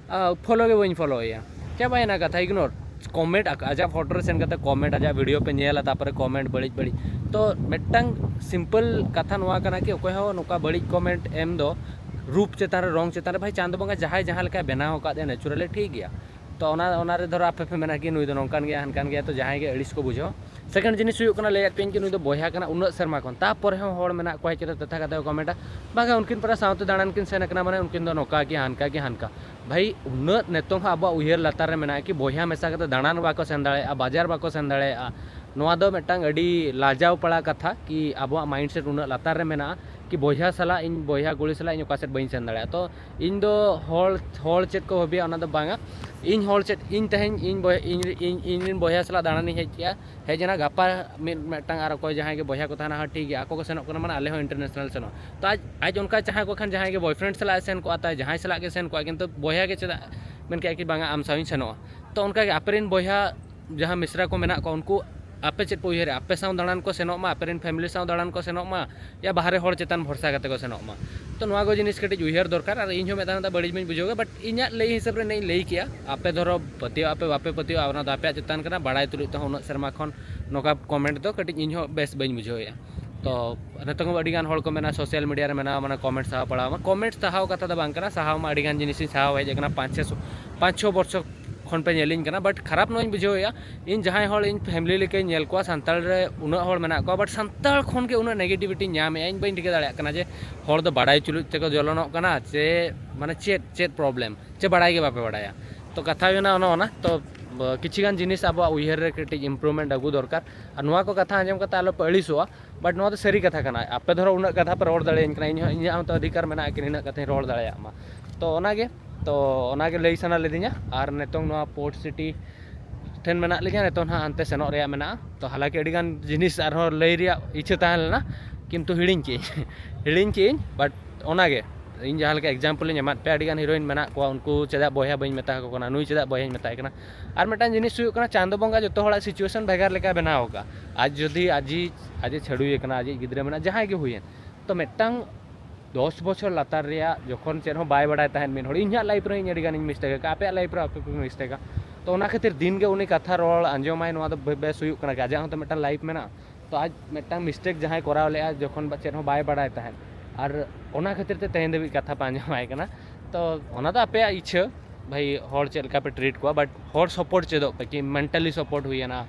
ᱯᱷᱚᱞᱳ ᱜᱮ ᱵᱟᱹᱧ ᱯᱷᱚᱞᱳᱭᱟ, ᱪᱟᱵᱟᱭᱮᱱᱟ ᱠᱟᱛᱷᱟ, ignore᱾ ᱠᱚᱢᱮᱱᱴ, ᱟᱡᱟᱜ ᱯᱷᱳᱴᱳ ᱨᱮ ᱥᱮᱱ ᱠᱟᱛᱮ ᱠᱚᱢᱮᱱᱴ, ᱟᱡᱟᱜ ᱵᱷᱤᱰᱤᱭᱳ ᱯᱮ ᱧᱮᱞᱟ, ᱛᱟᱨᱯᱚᱨᱮ ᱠᱚᱢᱮᱱᱴ ᱵᱟᱹᱲᱤᱡ ᱵᱟᱹᱲᱤᱡ᱾ ᱛᱚ ᱢᱤᱫᱴᱟᱝ ᱥᱤᱢᱯᱮᱞ ᱠᱟᱛᱷᱟ ᱱᱚᱣᱟ ᱠᱟᱱᱟ ᱠᱤ ᱚᱠᱚᱭ ᱦᱚᱸ ᱱᱚᱝᱠᱟ ᱵᱟᱹᱲᱤᱡ ᱠᱚᱢᱮᱱᱴ ᱮᱢ ᱫᱚ ᱨᱩᱯ ᱪᱮᱛᱟᱱ ᱨᱮ, ᱨᱚᱝ ᱪᱮᱛᱟᱱ ᱨᱮ, ᱵᱷᱟᱭ, ᱪᱟᱸᱫᱚ ᱵᱚᱸᱜᱟ ᱡᱟᱦᱟᱸᱭ ᱡᱟᱦᱟᱸ ᱞᱮᱠᱟᱭ ᱵᱮᱱᱟᱣ ᱟᱠᱟᱫ ᱮ naturally, ᱴᱷᱤᱠ ᱜᱮᱭᱟ᱾ ᱛᱚ ᱚᱱᱟ, ᱚᱱᱟ ᱨᱮ ᱫᱷᱚᱨᱚ ᱟᱯᱮ ᱯᱮ ᱢᱮᱱᱟ ᱠᱤ ᱱᱩᱭ ᱫᱚ ᱱᱚᱝᱠᱟᱱ ᱜᱮᱭᱟ, ᱦᱟᱱᱠᱟᱱ ᱜᱮᱭᱟ, ᱛᱚ ᱡᱟᱦᱟᱸᱭ ᱜᱮ ᱟᱹᱲᱤᱥ ᱠᱚ ᱵᱩᱡᱷᱟᱹᱣ᱾ ᱥᱮᱠᱮᱱᱰ ᱡᱤᱱᱤᱥ ᱦᱩᱭᱩᱜ ᱠᱟᱱᱟ, ᱞᱟᱹᱭᱟᱫ ᱯᱮᱭᱟᱹᱧ ᱠᱤ ᱱᱩᱭ ᱫᱚ ᱵᱚᱭᱦᱟ ᱠᱟᱱᱟ, ᱩᱱᱟᱹᱜ ᱥᱮᱨᱢᱟ ᱠᱷᱚᱱ, ᱛᱟᱨᱯᱚᱨᱮ ᱦᱚᱸ ᱦᱚᱲ ᱢᱮᱱᱟᱜ ᱠᱚᱣᱟ ᱦᱮᱡ ᱠᱟᱛᱮ ᱛᱮᱛᱷᱟ ᱠᱟᱛᱮ ᱠᱚ ᱠᱚᱢᱮᱱᱴᱟ, "ᱵᱟᱝᱟ, ᱩᱱᱠᱤᱱ ᱯᱟᱨᱟ ᱥᱟᱶᱛᱮ ᱫᱟᱬᱟᱱ ᱠᱤᱱ ᱥᱮᱱ ᱟᱠᱟᱱᱟ, ᱢᱟᱱᱮ ᱩᱱᱠᱤᱱ ᱫᱚ ᱱᱚᱝᱠᱟ ᱜᱮ, ᱦᱟᱱᱠᱟ ᱜᱮ, ᱦᱟᱱᱠᱟ᱾" ᱵᱷᱟᱹᱭ, ᱩᱱᱟᱹᱜ ᱱᱤᱛᱚᱝ ᱦᱚᱸ ᱟᱵᱚᱣᱟᱜ ᱩᱭᱦᱟᱹᱨ ᱞᱟᱛᱟᱨ ᱨᱮ ᱢᱮᱱᱟᱜᱼᱟ ᱠᱤ ᱵᱚᱭᱦᱟ ᱢᱮᱥᱟ ᱠᱟᱛᱮ ᱫᱟᱬᱟᱱ ᱵᱟᱠᱚ ᱥᱮᱱ ᱫᱟᱲᱮᱭᱟᱜᱼᱟ, ᱵᱟᱡᱟᱨ ᱵᱟᱠᱚ ᱥᱮᱱ ᱫᱟᱲᱮᱭᱟᱜᱼᱟ? ᱱᱚᱣᱟ ᱫᱚ ᱢᱤᱫᱴᱟᱝ ᱟᱹᱰᱤ ᱞᱟᱡᱟᱣ ᱯᱟᱲᱟ ᱠᱟᱛᱷᱟ ᱠᱤ ᱟᱵᱚᱣᱟᱜ mindset ᱩᱱᱟᱹᱜ ᱞᱟᱛᱟᱨ ᱨᱮ ᱢᱮᱱᱟᱜᱼᱟ ᱠᱤ ᱵᱚᱭᱦᱟ ᱥᱟᱞᱟᱜ, ᱤᱧ ᱵᱚᱭᱦᱟ ᱠᱩᱲᱤ ᱥᱟᱞᱟᱜ ᱤᱧ ᱚᱠᱟ ᱥᱮᱫ ᱵᱟᱹᱧ ᱥᱮᱱ ᱫᱟᱲᱮᱭᱟᱜᱼᱟ᱾ ᱛᱚ ᱤᱧ ᱫᱚ ᱦᱚᱲ, ᱦᱚᱲ ᱪᱮᱫ ᱠᱚ ᱵᱷᱟᱹᱵᱤᱭᱟ ᱚᱱᱟ ᱫᱚ ᱵᱟᱝᱟ᱾ ᱤᱧ ᱦᱚᱲ ᱪᱮᱫ, ᱤᱧ ᱛᱮᱦᱮᱧ ᱤᱧ ᱵᱚᱭ-, ᱤᱧ, ᱤᱧ, ᱤᱧ ᱨᱮᱱ ᱵᱚᱭᱦᱟ ᱥᱟᱞᱟᱜ ᱫᱟᱬᱟᱱᱤᱧ ᱦᱮᱡ ᱠᱮᱜᱼᱟ, ᱦᱮᱡ ᱮᱱᱟ, ᱜᱟᱯᱟ ᱢᱤᱫ, ᱢᱤᱫᱴᱟᱝ ᱟᱨ ᱚᱠᱚᱭ ᱡᱟᱦᱟᱸᱭ ᱜᱮ ᱵᱚᱭᱦᱟ ᱠᱚ ᱛᱟᱦᱮᱱᱟ, ᱦᱚᱸ ᱴᱷᱤᱠ ᱜᱮᱭᱟ, ᱟᱠᱚ ᱠᱚ ᱥᱮᱱᱚᱜ ᱠᱟᱱᱟ, ᱢᱟᱱᱮ ᱟᱞᱮ ᱦᱚᱸ international ᱥᱮᱱᱚᱜ᱾ ᱛᱚ ᱟᱡ, ᱟᱡ ᱚᱱᱠᱟ ᱡᱟᱦᱟᱸ ᱠᱚ ᱠᱷᱟᱱ ᱡᱟᱦᱟᱸᱭ ᱜᱮ boyfriend ᱥᱟᱞᱟᱜ ᱮ ᱥᱮᱱ ᱠᱚᱜᱼᱟ, ᱛᱟᱭ ᱡᱟᱦᱟᱸᱭ ᱥᱟᱞᱟᱜ ᱜᱮ ᱥᱮᱱ ᱠᱚᱜᱼᱟ, ᱠᱤᱱᱛᱩ ᱵᱚᱭᱦᱟ ᱜᱮ ᱪᱮᱫᱟᱜ ᱢᱮᱱ ᱠᱮᱜᱼᱟ ᱠᱤ ᱵᱟᱝᱟ ᱟᱢ ᱥᱟᱶ ᱤᱧ ᱥᱮᱱᱚᱜᱼᱟ? ᱛᱚ ᱚᱱᱠᱟ ᱜᱮ ᱟᱯᱮ ᱨᱮᱱ ᱵᱚᱭᱦᱟ ᱡᱟᱦᱟᱸ ᱢᱤᱥᱨᱟ ᱠᱚ ᱢᱮᱱᱟᱜ ᱠᱚᱣᱟ, ᱩᱱᱠᱩ ᱟᱯᱮ ᱪᱮᱫ ᱯᱮ ᱩᱭᱦᱟᱹᱨᱟ? ᱟᱯᱮ ᱥᱟᱶ ᱫᱟᱬᱟᱱ ᱠᱚ ᱥᱮᱱᱚᱜ ᱢᱟ, ᱟᱯᱮ ᱨᱮᱱ family ᱥᱟᱶ ᱫᱟᱬᱟᱱ ᱠᱚ ᱥᱮᱱᱚᱜ ᱢᱟ, ᱭᱟ ᱵᱟᱦᱨᱮ ᱦᱚᱲ ᱪᱮᱛᱟᱱ ᱵᱷᱚᱨᱥᱟ ᱠᱟᱛᱮ ᱠᱚ ᱥᱮᱱᱚᱜ ᱢᱟ? ᱛᱚ ᱱᱚᱣᱟ ᱠᱚ ᱡᱤᱱᱤᱥ ᱠᱟᱹᱴᱤᱡ ᱩᱭᱦᱟᱹᱨ ᱫᱚᱨᱠᱟᱨ᱾ ᱟᱨ ᱤᱧ ᱦᱚᱸ ᱢᱤᱫ ᱫᱷᱟᱣ ᱫᱚ ᱵᱟᱹᱲᱤᱡ ᱵᱟᱹᱧ ᱵᱩᱡᱷᱟᱹᱣ ᱜᱮᱭᱟ, but ᱤᱧᱟᱹᱜ ᱞᱟᱹᱭ ᱦᱤᱥᱟᱹᱵ ᱨᱮ ᱤᱧ ᱞᱟᱹᱭ ᱠᱮᱜᱼᱟ᱾ ᱟᱯᱮ ᱫᱷᱚᱨᱚ ᱯᱟᱹᱛᱭᱟᱹᱣ ᱟᱯᱮ ᱵᱟᱯᱮ ᱯᱟᱹᱛᱭᱟᱹᱣᱟ, ᱚᱱᱟ ᱫᱚ ᱟᱯᱮᱭᱟᱜ ᱪᱮᱛᱟᱱ ᱠᱟᱱᱟ᱾ ᱵᱟᱲᱟᱭ ᱛᱩᱞᱩᱡ ᱛᱮᱦᱚᱸ ᱩᱱᱟᱹᱜ ᱥᱮᱨᱢᱟ ᱠᱷᱚᱱ ᱱᱚᱝᱠᱟ ᱠᱚᱢᱮᱱᱴ ᱫᱚ ᱠᱟᱹᱴᱤᱡ ᱤᱧ ᱦᱚᱸ ᱵᱮᱥ ᱵᱟᱹᱧ ᱵᱩᱡᱷᱟᱹᱣᱮᱫᱼᱟ᱾ ᱛᱚ ᱱᱤᱛᱚᱝ ᱦᱚᱸ ᱟᱹᱰᱤ ᱜᱟᱱ ᱦᱚᱲ ᱠᱚ ᱢᱮᱱᱟ social media ᱨᱮ ᱢᱮᱱᱟᱜᱼᱟ, ᱢᱟᱱᱮ ᱠᱚᱢᱮᱱᱴ ᱥᱟᱦᱟᱣ ᱯᱟᱲᱟᱣ ᱢᱟ᱾ ᱠᱚᱢᱮᱱᱴ ᱥᱟᱦᱟᱣ ᱠᱟᱛᱷᱟ ᱫᱚ ᱵᱟᱝ ᱠᱟᱱᱟ, ᱥᱟᱦᱟᱣ ᱢᱟ ᱟᱹᱰᱤ ᱜᱟᱱ ᱡᱤᱱᱤᱥᱤᱧ ᱥᱟᱦᱟᱣ ᱦᱮᱡ ᱟᱠᱟᱱᱟ, ᱯᱟᱸᱪ ᱪᱷᱚ ᱥᱚ, ᱯᱟᱸᱪ ᱪᱷᱚ ᱵᱚᱨᱥᱚ ᱠᱷᱚᱱ ᱯᱮ ᱧᱮᱞᱤᱧ ᱠᱟᱱᱟ, but ᱠᱷᱟᱨᱟᱯ ᱱᱚᱣᱟᱧ ᱵᱩᱡᱷᱟᱹᱣᱮᱫᱼᱟ᱾ ᱤᱧ ᱡᱟᱦᱟᱸᱭ ᱦᱚᱲ ᱤᱧ family ᱞᱮᱠᱟᱧ ᱧᱮᱞ ᱠᱚᱣᱟ, ᱥᱟᱱᱛᱟᱲ ᱨᱮ ᱩᱱᱟᱹᱜ ᱦᱚᱲ ᱢᱮᱱᱟᱜ ᱠᱚᱣᱟ, but ᱥᱟᱱᱛᱟᱲ ᱠᱷᱚᱱ ᱜᱮ ᱩᱱᱟᱹᱜ negativity ᱧᱟᱢᱮᱫᱼᱟ᱾ ᱤᱧ ᱵᱟᱹᱧ ᱴᱷᱤᱠᱟᱹ ᱫᱟᱲᱮᱭᱟᱜ ᱠᱟᱱᱟ ᱡᱮ ᱦᱚᱲ ᱫᱚ ᱵᱟᱲᱟᱭ ᱛᱩᱞᱩᱡ ᱛᱮᱠᱚ ᱡᱚᱞᱚᱱᱚᱜ ᱠᱟᱱᱟ ᱪᱮ ᱢᱟᱱᱮ ᱪᱮᱫ, ᱪᱮᱫ problem, ᱪᱮ ᱵᱟᱲᱟᱭ ᱜᱮ ᱵᱟᱯᱮ ᱵᱟᱲᱟᱭᱟ᱾ ᱛᱚ ᱠᱟᱛᱷᱟ ᱦᱩᱭᱱᱟ ᱚᱱᱮ ᱚᱱᱟ᱾ ᱛᱚ ᱠᱤᱪᱷᱩ ᱜᱟᱱ ᱡᱤᱱᱤᱥ ᱟᱵᱚᱣᱟᱜ ᱩᱭᱦᱟᱹᱨ ᱨᱮ ᱠᱟᱹᱴᱤᱡ improvement ᱟᱹᱜᱩ ᱫᱚᱨᱠᱟᱨ᱾ ᱟᱨ ᱱᱚᱣᱟ ᱠᱚ ᱠᱟᱛᱷᱟ ᱟᱸᱡᱚᱢ ᱠᱟᱛᱮ ᱟᱞᱚᱯᱮ ᱟᱹᱲᱤᱥᱚᱜᱼᱟ, but ᱱᱚᱣᱟ ᱫᱚ ᱥᱟᱹᱨᱤ ᱠᱟᱛᱷᱟ ᱠᱟᱱᱟ᱾ ᱟᱯᱮ ᱫᱷᱚᱨᱚ ᱩᱱᱟᱹᱜ ᱠᱟᱛᱷᱟ ᱯᱮ ᱨᱚᱲ ᱫᱟᱲᱮᱭᱟᱹᱧ ᱠᱟᱱᱟ, ᱤᱧ ᱦᱚᱸ, ᱤᱧᱟᱹᱜ ᱦᱚᱸ ᱛᱚ ᱚᱫᱷᱤᱠᱟᱨ ᱢᱮᱱᱟᱜᱼᱟ ᱠᱤ ᱱᱤᱱᱟᱹᱜ ᱠᱟᱛᱷᱟᱧ ᱨᱚᱲ ᱫᱟᱲᱮᱭᱟᱜ ᱢᱟ᱾ ᱛᱚ ᱚᱱᱟᱜᱮ, ᱛᱚ ᱚᱱᱟᱜᱮ ᱞᱟᱹᱭ ᱥᱟᱱᱟ ᱞᱤᱫᱤᱧᱟ᱾ ᱟᱨ ᱱᱤᱛᱚᱝ ᱱᱚᱣᱟ Port City ᱴᱷᱮᱱ ᱢᱮᱱᱟᱜ ᱞᱤᱧᱟ, ᱱᱤᱛᱚᱜ ᱱᱟᱦᱟᱜ ᱦᱟᱱᱛᱮ ᱥᱮᱱᱚᱜ ᱨᱮᱭᱟᱜ ᱢᱮᱱᱟᱜᱼᱟ᱾ ᱛᱚ ᱦᱟᱞᱟᱠᱤ ᱟᱹᱰᱤᱜᱟᱱ ᱡᱤᱱᱤᱥ ᱟᱨᱦᱚᱸ ᱞᱟᱹᱭ ᱨᱮᱭᱟᱜ ᱤᱪᱪᱷᱟᱹ ᱛᱟᱦᱮᱸ ᱞᱮᱱᱟ, ᱠᱤᱱᱛᱩ ᱦᱤᱲᱤᱧ ᱠᱮᱜᱼᱟᱹᱧ ᱦᱤᱲᱤᱧ ᱠᱮᱜᱼᱟᱹᱧ᱾ But ᱚᱱᱟᱜᱮ ᱤᱧ ᱡᱟᱦᱟᱸ ᱞᱮᱠᱟ example ᱤᱧ ᱮᱢᱟᱫ ᱯᱮᱭᱟ, ᱟᱹᱰᱤᱜᱟᱱ heroine ᱢᱮᱱᱟᱜ ᱠᱚᱣᱟ, ᱩᱱᱠᱩ ᱪᱮᱫᱟᱜ ᱵᱚᱭᱦᱟ ᱵᱟᱹᱧ ᱢᱮᱛᱟ ᱟᱠᱚ ᱠᱟᱱᱟ, ᱱᱩᱭ ᱪᱮᱫᱟᱜ ᱵᱚᱭᱦᱟᱧ ᱢᱮᱛᱟᱭ ᱠᱟᱱᱟ᱾ ᱟᱨ ᱢᱤᱫᱴᱟᱝ ᱡᱤᱱᱤᱥ ᱦᱩᱭᱩᱜ ᱠᱟᱱᱟ, ᱪᱟᱸᱫᱚ ᱵᱚᱸᱜᱟ ᱡᱚᱛᱚ ᱦᱚᱲᱟᱜ situation ᱵᱷᱮᱜᱟᱨ ᱞᱮᱠᱟ ᱵᱮᱱᱟᱣ ᱟᱠᱟᱫᱼᱟ᱾ ᱟᱡ ᱡᱩᱫᱤ ᱟᱡᱤᱡ ᱟᱡᱮ ᱪᱷᱟᱹᱰᱩᱭ ᱟᱠᱟᱱᱟ, ᱟᱡᱤᱡ ᱜᱤᱫᱽᱨᱟᱹ ᱢᱮᱱᱟᱜᱼᱟ, ᱡᱟᱦᱟᱸᱭ ᱜᱮ ᱦᱩᱭᱮᱱ, ᱛᱚ ᱢᱤᱫᱴᱟᱝ ᱫᱚᱥ ᱵᱚᱪᱷᱚᱨ ᱞᱟᱛᱟᱨ ᱨᱮᱭᱟᱜ ᱡᱚᱠᱷᱚᱱ ᱪᱮᱫ ᱦᱚᱸ ᱵᱟᱭ ᱵᱟᱲᱟᱭ ᱛᱟᱦᱮᱸᱫ ᱢᱤᱫ ᱦᱚᱲ, ᱤᱧᱟᱹᱜ life ᱨᱮ ᱤᱧ ᱟᱹᱰᱤ ᱜᱟᱱᱤᱧ mistake ᱟᱠᱟᱫᱼᱟ, ᱟᱯᱮᱭᱟᱜ life ᱨᱮ ᱟᱯᱮ ᱯᱮ ᱢᱤᱥᱴᱮᱠᱟ᱾ ᱛᱚ ᱚᱱᱟ ᱠᱷᱟᱹᱛᱤᱨ ᱫᱤᱱ ᱜᱮ ᱩᱱᱤ ᱠᱟᱛᱷᱟ ᱨᱚᱲ ᱟᱸᱡᱚᱢᱟᱭ, ᱱᱚᱣᱟ ᱫᱚ ᱵᱮ- ᱵᱮᱥ ᱦᱩᱭᱩᱜ ᱠᱟᱱᱟ ᱠᱤ? ᱟᱡᱟᱜ ᱦᱚᱸᱛᱚ ᱢᱤᱫᱴᱟᱝ life ᱢᱮᱱᱟᱜᱼᱟ᱾ ᱛᱚ ᱟᱡ ᱢᱤᱫᱴᱟᱝ mistake ᱡᱟᱦᱟᱸᱭ ᱠᱚᱨᱟᱣ ᱞᱮᱫᱼᱟ, ᱡᱚᱠᱷᱚᱱ ᱵᱟ- ᱪᱮᱫ ᱦᱚᱸ ᱵᱟᱭ ᱵᱟᱲᱟᱭ ᱛᱟᱦᱮᱸᱫ, ᱟᱨ ᱚᱱᱟ ᱠᱷᱟᱹᱛᱤᱨ ᱛᱮ ᱛᱮᱦᱮᱧ ᱫᱷᱟᱹᱵᱤᱡ ᱠᱟᱛᱷᱟ ᱯᱮ ᱟᱸᱡᱚᱢᱟᱭ ᱠᱟᱱᱟ᱾ ᱛᱚ ᱚᱱᱟ ᱫᱚ ᱟᱯᱮᱭᱟᱜ ᱤᱪᱪᱷᱟᱹ, ᱵᱷᱟᱹᱭ, ᱦᱚᱲ ᱪᱮᱫ ᱞᱮᱠᱟ ᱯᱮ treat ᱠᱚᱣᱟ, but ᱦᱚᱲ support ᱪᱮᱫᱚᱜ ᱯᱮ, ᱠᱤ mentally support ᱦᱩᱭᱮᱱᱟ,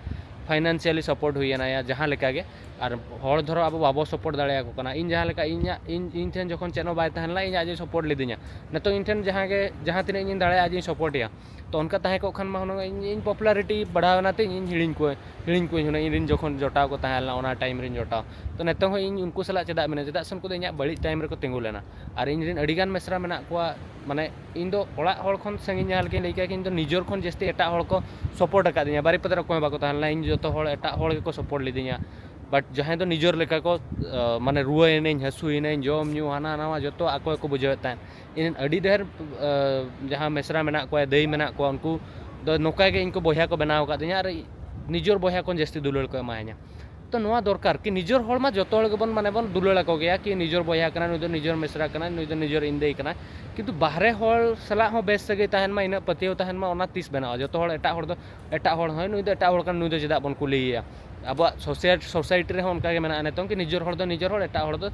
financially support ᱦᱩᱭᱮᱱᱟ, ᱭᱟ ᱡᱟᱦᱟᱸ ᱞᱮᱠᱟ ᱜᱮ᱾ ᱟᱨ ᱦᱚᱲ ᱫᱷᱚᱨᱚ ᱟᱵᱚ ᱵᱟᱵᱚ support ᱫᱟᱲᱮᱭᱟᱠᱚ ᱠᱟᱱᱟ᱾ ᱤᱧ ᱡᱟᱦᱟᱸ ᱞᱮᱠᱟ ᱤᱧᱟᱹᱜ ᱤᱧ ᱤᱧ ᱴᱷᱮᱱ ᱡᱚᱠᱷᱚᱱ ᱪᱮᱫ ᱦᱚᱸ ᱵᱟᱭ ᱛᱟᱦᱮᱸ ᱞᱮᱱᱟ, ᱤᱧ ᱟᱡ ᱮ support ᱞᱤᱫᱤᱧᱟ᱾ ᱱᱤᱛᱚᱜ ᱤᱧ ᱴᱷᱮᱱ ᱡᱟᱦᱟᱸ ᱜᱮ ᱡᱟᱦᱟᱸ ᱛᱤᱱᱟᱹᱜ ᱤᱧ ᱫᱟᱲᱮᱭᱟᱜᱼᱟ, ᱟᱡ ᱤᱧ support ᱮᱭᱟ᱾ ᱛᱚ ᱚᱱᱠᱟ ᱛᱟᱦᱮᱸ ᱠᱚᱜ ᱠᱷᱟᱱ ᱢᱟ ᱦᱩᱱᱟᱹᱝ ᱤᱧ ᱤᱧ popularity ᱵᱟᱲᱦᱟᱣ ᱮᱱᱟ ᱛᱤᱧ, ᱤᱧ ᱦᱤᱲᱤᱧ ᱠᱚᱣᱟᱹᱧ ᱦᱤᱲᱤᱧ ᱠᱚᱣᱟᱹᱧ ᱦᱩᱱᱟᱹᱝ, ᱤᱧ ᱨᱮᱱ ᱡᱚᱠᱷᱚᱱ ᱡᱚᱴᱟᱣ ᱠᱚ ᱛᱟᱦᱮᱸ ᱞᱮᱱᱟ ᱚᱱᱟ time ᱨᱮᱱ ᱡᱚᱴᱟᱣ᱾ ᱛᱚ ᱱᱤᱛᱚᱝ ᱦᱚᱸ ᱤᱧ ᱩᱱᱠᱩ ᱥᱟᱞᱟᱜ ᱪᱮᱫᱟᱜ ᱢᱮᱱᱟᱹᱧ? ᱪᱮᱫᱟᱜ ᱥᱮ ᱩᱱᱠᱩ ᱫᱚ ᱤᱧᱟᱹᱜ ᱵᱟᱹᱲᱤᱡ time ᱨᱮᱠᱚ ᱛᱤᱸᱜᱩ ᱞᱮᱱᱟ᱾ ᱟᱨ ᱤᱧ ᱨᱮᱱ ᱟᱹᱰᱤ ᱜᱟᱱ ᱢᱮᱥᱨᱟ ᱢᱮᱱᱟᱜ ᱠᱚᱣᱟ, ᱢᱟᱱᱮ ᱤᱧ ᱫᱚ ᱚᱲᱟᱜ ᱦᱚᱲ ᱠᱷᱚᱱ ᱥᱟᱺᱜᱤᱧ, ᱡᱟᱦᱟᱸ ᱞᱮᱠᱟᱧ ᱞᱟᱹᱭ ᱠᱮᱭᱟ, ᱤᱧ ᱫᱚ ᱱᱤᱡᱚᱨ ᱠᱷᱚᱱ ᱡᱟᱹᱥᱛᱤ ᱮᱴᱟᱜ ᱦᱚᱲ ᱠᱚ support ᱟᱠᱟᱫᱤᱧᱟ᱾ ᱵᱟᱨᱤᱯᱟᱫᱟ ᱨᱮ ᱚᱠᱚᱭ ᱦᱚᱸ ᱵᱟᱠᱚ ᱛᱟᱦᱮᱸ ᱞᱮᱱᱟ, ᱤᱧ ᱡᱚᱛᱚ ᱦᱚᱲ ᱮᱴᱟᱜ ᱦᱚᱲ ᱜᱮᱠᱚ support ᱞᱤᱫᱤᱧᱟ᱾ But ᱡᱟᱦᱟᱸᱭ ᱫᱚ ᱱᱤᱡᱚᱨ ᱞᱮᱠᱟ ᱠᱚ, ᱟᱸ, ᱢᱟᱱᱮ ᱨᱩᱣᱟᱹᱭᱮᱱᱟᱹᱧ, ᱦᱟᱹᱥᱩᱭᱮᱱᱟᱹᱧ, ᱡᱚᱢ ᱧᱩ ᱦᱟᱱᱟ ᱱᱟᱣᱟ ᱡᱚᱛᱚ ᱟᱠᱚ ᱜᱮᱠᱚ ᱵᱩᱡᱷᱟᱹᱣᱮᱫ ᱛᱟᱦᱮᱸᱫ᱾ ᱤᱧ ᱨᱮᱱ ᱟᱹᱰᱤ ᱰᱷᱮᱨ, ᱟᱸ, ᱡᱟᱦᱟᱸ ᱢᱮᱥᱨᱟ ᱢᱮᱱᱟᱜ ᱠᱚᱣᱟ, ᱫᱟᱹᱭ ᱢᱮᱱᱟᱜ ᱠᱚᱣᱟ, ᱩᱱᱠᱩ ᱫᱚ ᱱᱚᱝᱠᱟ ᱜᱮ ᱤᱧ ᱠᱚ ᱵᱚᱭᱦᱟ ᱠᱚ ᱵᱮᱱᱟᱣ ᱟᱠᱟᱫᱤᱧᱟ ᱟᱨ ᱱᱤᱡᱚᱨ ᱵᱚᱭᱦᱟ ᱠᱷᱚᱱ ᱡᱟᱹᱥᱛᱤ ᱫᱩᱞᱟᱹᱲ ᱠᱚ ᱮᱢᱟᱭᱤᱧᱟ᱾ ᱛᱚ ᱱᱚᱣᱟ ᱫᱚᱨᱠᱟᱨ ᱠᱤ ᱱᱤᱡᱚᱨ ᱦᱚᱲ ᱢᱟ ᱡᱚᱛᱚ ᱦᱚᱲ ᱜᱮᱵᱚᱱ, ᱢᱟᱱᱮ ᱵᱚᱱ ᱫᱩᱞᱟᱹᱲ ᱟᱠᱚ ᱜᱮᱭᱟ ᱠᱤ ᱱᱤᱡᱚᱨ ᱵᱚᱭᱦᱟ ᱠᱟᱱᱟᱭ, ᱱᱩᱭ ᱫᱚ ᱱᱤᱡᱚᱨ ᱢᱮᱥᱨᱟ ᱠᱟᱱᱟᱭ, ᱱᱩᱭ ᱫᱚ ᱱᱤᱡᱚᱨ ᱤᱧ ᱫᱟᱹᱭ ᱠᱟᱱᱟᱭ, ᱠᱤᱱᱛᱩ ᱵᱟᱦᱨᱮ ᱦᱚᱲ ᱥᱟᱞᱟᱜ ᱦᱚᱸ ᱵᱮᱥ ᱥᱟᱹᱜᱟᱹᱭ ᱛᱟᱦᱮᱱ ᱢᱟ, ᱤᱱᱟᱹᱜ ᱯᱟᱹᱛᱭᱟᱹᱣ ᱛᱟᱦᱮᱱ ᱢᱟ, ᱚᱱᱟ ᱛᱤᱥ ᱵᱮᱱᱟᱣᱟ? ᱡᱚᱛᱚ ᱦᱚᱲ ᱮᱴᱟᱜ ᱦᱚᱲ ᱫᱚ, ᱮᱴᱟᱜ ᱦᱚᱲ ᱦᱚᱸ ᱱᱩᱭ ᱫᱚ ᱮᱴᱟᱜ ᱦᱚᱲ ᱠᱟᱱᱟ, ᱱᱩᱭ ᱫᱚ ᱪᱮᱫᱟᱜ ᱵᱚᱱ ᱠᱩᱞᱤᱭᱮᱭᱟ? ᱟᱵᱚᱣᱟᱜ society, society ᱨᱮᱦᱚᱸ ᱚᱱᱠᱟ ᱜᱮ ᱢᱮᱱᱟᱜᱼᱟ ᱱᱤᱛᱚᱝ ᱠᱤ ᱱᱤᱡᱚᱨ ᱦᱚᱲ ᱫᱚ ᱱᱤᱡᱚᱨ ᱦᱚᱲ, ᱮᱴᱟᱜ ᱦᱚᱲ ᱫᱚ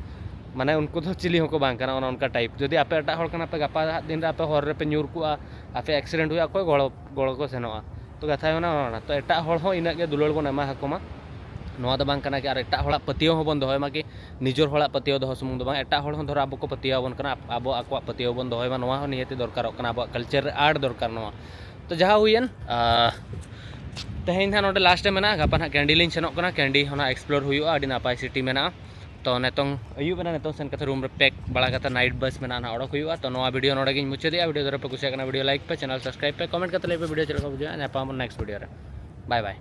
ᱢᱟᱱᱮ ᱩᱱᱠᱩ ᱫᱚ ᱪᱤᱞᱤ ᱦᱚᱸᱠᱚ ᱵᱟᱝ ᱠᱟᱱᱟ, ᱚᱱᱮ ᱚᱱᱠᱟ type᱾ ᱡᱩᱫᱤ ᱟᱯᱮ ᱮᱴᱟᱜ ᱦᱚᱲ ᱠᱟᱱᱟ ᱯᱮ, ᱜᱟᱯᱟ ᱦᱟᱜ ᱫᱤᱱ ᱨᱮ ᱟᱯᱮ ᱦᱚᱨ ᱨᱮᱯᱮ ᱧᱩᱨ ᱠᱚᱜᱼᱟ, ᱟᱯᱮ accident ᱦᱩᱭᱩᱜᱼᱟ, ᱚᱠᱚᱭ ᱜᱚᱲᱚ, ᱜᱚᱲᱚ ᱠᱚ ᱥᱮᱱᱚᱜᱼᱟ? ᱛᱚ ᱠᱟᱛᱷᱟ ᱦᱩᱭᱩᱜ ᱠᱟᱱᱟ ᱚᱱᱟ᱾ ᱛᱚ ᱮᱴᱟᱜ ᱦᱚᱲ ᱦᱚᱸ ᱤᱱᱟᱹᱜ ᱜᱮ ᱫᱩᱞᱟᱹᱲ ᱵᱚᱱ ᱮᱢᱟ ᱟᱠᱚ ᱢᱟ᱾ ᱱᱚᱣᱟ ᱫᱚ ᱵᱟᱝ ᱠᱟᱱᱟ ᱠᱤ ᱟᱨ ᱮᱴᱟᱜ ᱦᱚᱲᱟᱜ ᱯᱟᱹᱛᱭᱟᱹᱣ ᱦᱚᱸᱵᱚᱱ ᱫᱚᱦᱚᱭ ᱢᱟ, ᱠᱤ ᱱᱤᱡᱚᱨ ᱦᱚᱲᱟᱜ ᱯᱟᱹᱛᱭᱟᱹᱣ ᱫᱚᱦᱚ ᱥᱩᱢᱩᱝ ᱫᱚ ᱵᱟᱝ, ᱮᱴᱟᱜ ᱦᱚᱲ ᱦᱚᱸ ᱫᱷᱚᱨᱚ ᱟᱵᱚ ᱠᱚ ᱯᱟᱹᱛᱭᱟᱹᱣ ᱟᱵᱚᱱ ᱠᱟᱱᱟ, ᱟᱵᱚ ᱟᱠᱚᱣᱟᱜ ᱯᱟᱹᱛᱭᱟᱹᱣ ᱵᱚᱱ ᱫᱚᱦᱚᱭ ᱢᱟ, ᱱᱚᱣᱟ ᱦᱚᱸ ᱱᱤᱦᱟᱹᱛᱤ ᱫᱚᱨᱠᱟᱨᱚᱜ ᱠᱟᱱᱟ, ᱟᱵᱚᱣᱟᱜ culture ᱨᱮ add ᱫᱚᱨᱠᱟᱨ ᱱᱚᱣᱟ᱾ ᱛᱚ ᱡᱟᱦᱟᱸ ᱦᱩᱭᱮᱱ, ᱟᱸ, ᱛᱮᱦᱮᱧ ᱱᱟᱦᱟᱜ ᱱᱚᱰᱮ last ᱮ ᱢᱮᱱᱟᱜᱼᱟ, ᱜᱟᱯᱟ ᱱᱟᱦᱟᱜ ᱠᱮᱱᱰᱤ ᱞᱤᱧ ᱥᱮᱱᱚᱜ ᱠᱟᱱᱟ, ᱠᱮᱱᱰᱤ ᱦᱚᱸ ᱱᱟᱦᱟᱜ explore ᱦᱩᱭᱩᱜᱼᱟ, ᱟᱹᱰᱤ ᱱᱟᱯᱟᱭ city ᱢᱮᱱᱟᱜᱼᱟ᱾ ᱛᱚ ᱱᱤᱛᱚᱝ ᱟᱹᱭᱩᱵ ᱮᱱᱟ, ᱱᱤᱛᱚᱝ ᱥᱮᱱ ᱠᱟᱛᱮ ᱨᱩᱢ ᱨᱮ ᱯᱮᱠ ᱵᱟᱲᱟ ᱠᱟᱛᱮ ᱱᱟᱭᱤᱴ ᱵᱟᱥ ᱢᱮᱱᱟᱜᱼᱟ ᱱᱟᱦᱟᱜ, ᱚᱰᱚᱠ ᱦᱩᱭᱩᱜᱼᱟ᱾ ᱛᱚ ᱱᱚᱣᱟ ᱵᱷᱤᱰᱤᱭᱳ ᱱᱚᱰᱮ ᱜᱤᱧ ᱢᱩᱪᱟᱹᱫᱮᱜᱼᱟ᱾ ᱵᱷᱤᱰᱤᱭᱳ ᱫᱷᱟᱨᱟ ᱯᱮ ᱠᱩᱥᱤᱭᱟᱜ ᱠᱟᱱᱟ, ᱵᱷᱤᱰᱤᱭᱳ ᱞᱟᱭᱤᱠ ᱯᱮ, ᱪᱮᱱᱮᱞ ᱥᱟᱵᱥᱠᱨᱟᱭᱤᱵ ᱯᱮ, ᱠᱚᱢᱮᱱᱴ ᱠᱟᱛᱮ ᱞᱟᱹᱭ ᱯᱮ ᱵᱷᱤᱰᱤᱭᱳ ᱪᱮᱫ ᱞᱮᱠᱟ ᱵᱩᱡᱷᱟᱹᱜᱼᱟ᱾ ᱧᱟᱯᱟᱢ ᱟᱵᱚᱱ ᱱᱮᱠᱥᱴ ᱵᱷᱤᱰᱤᱭᱳ ᱨᱮ᱾ ᱵᱟᱭ ᱵᱟᱭ᱾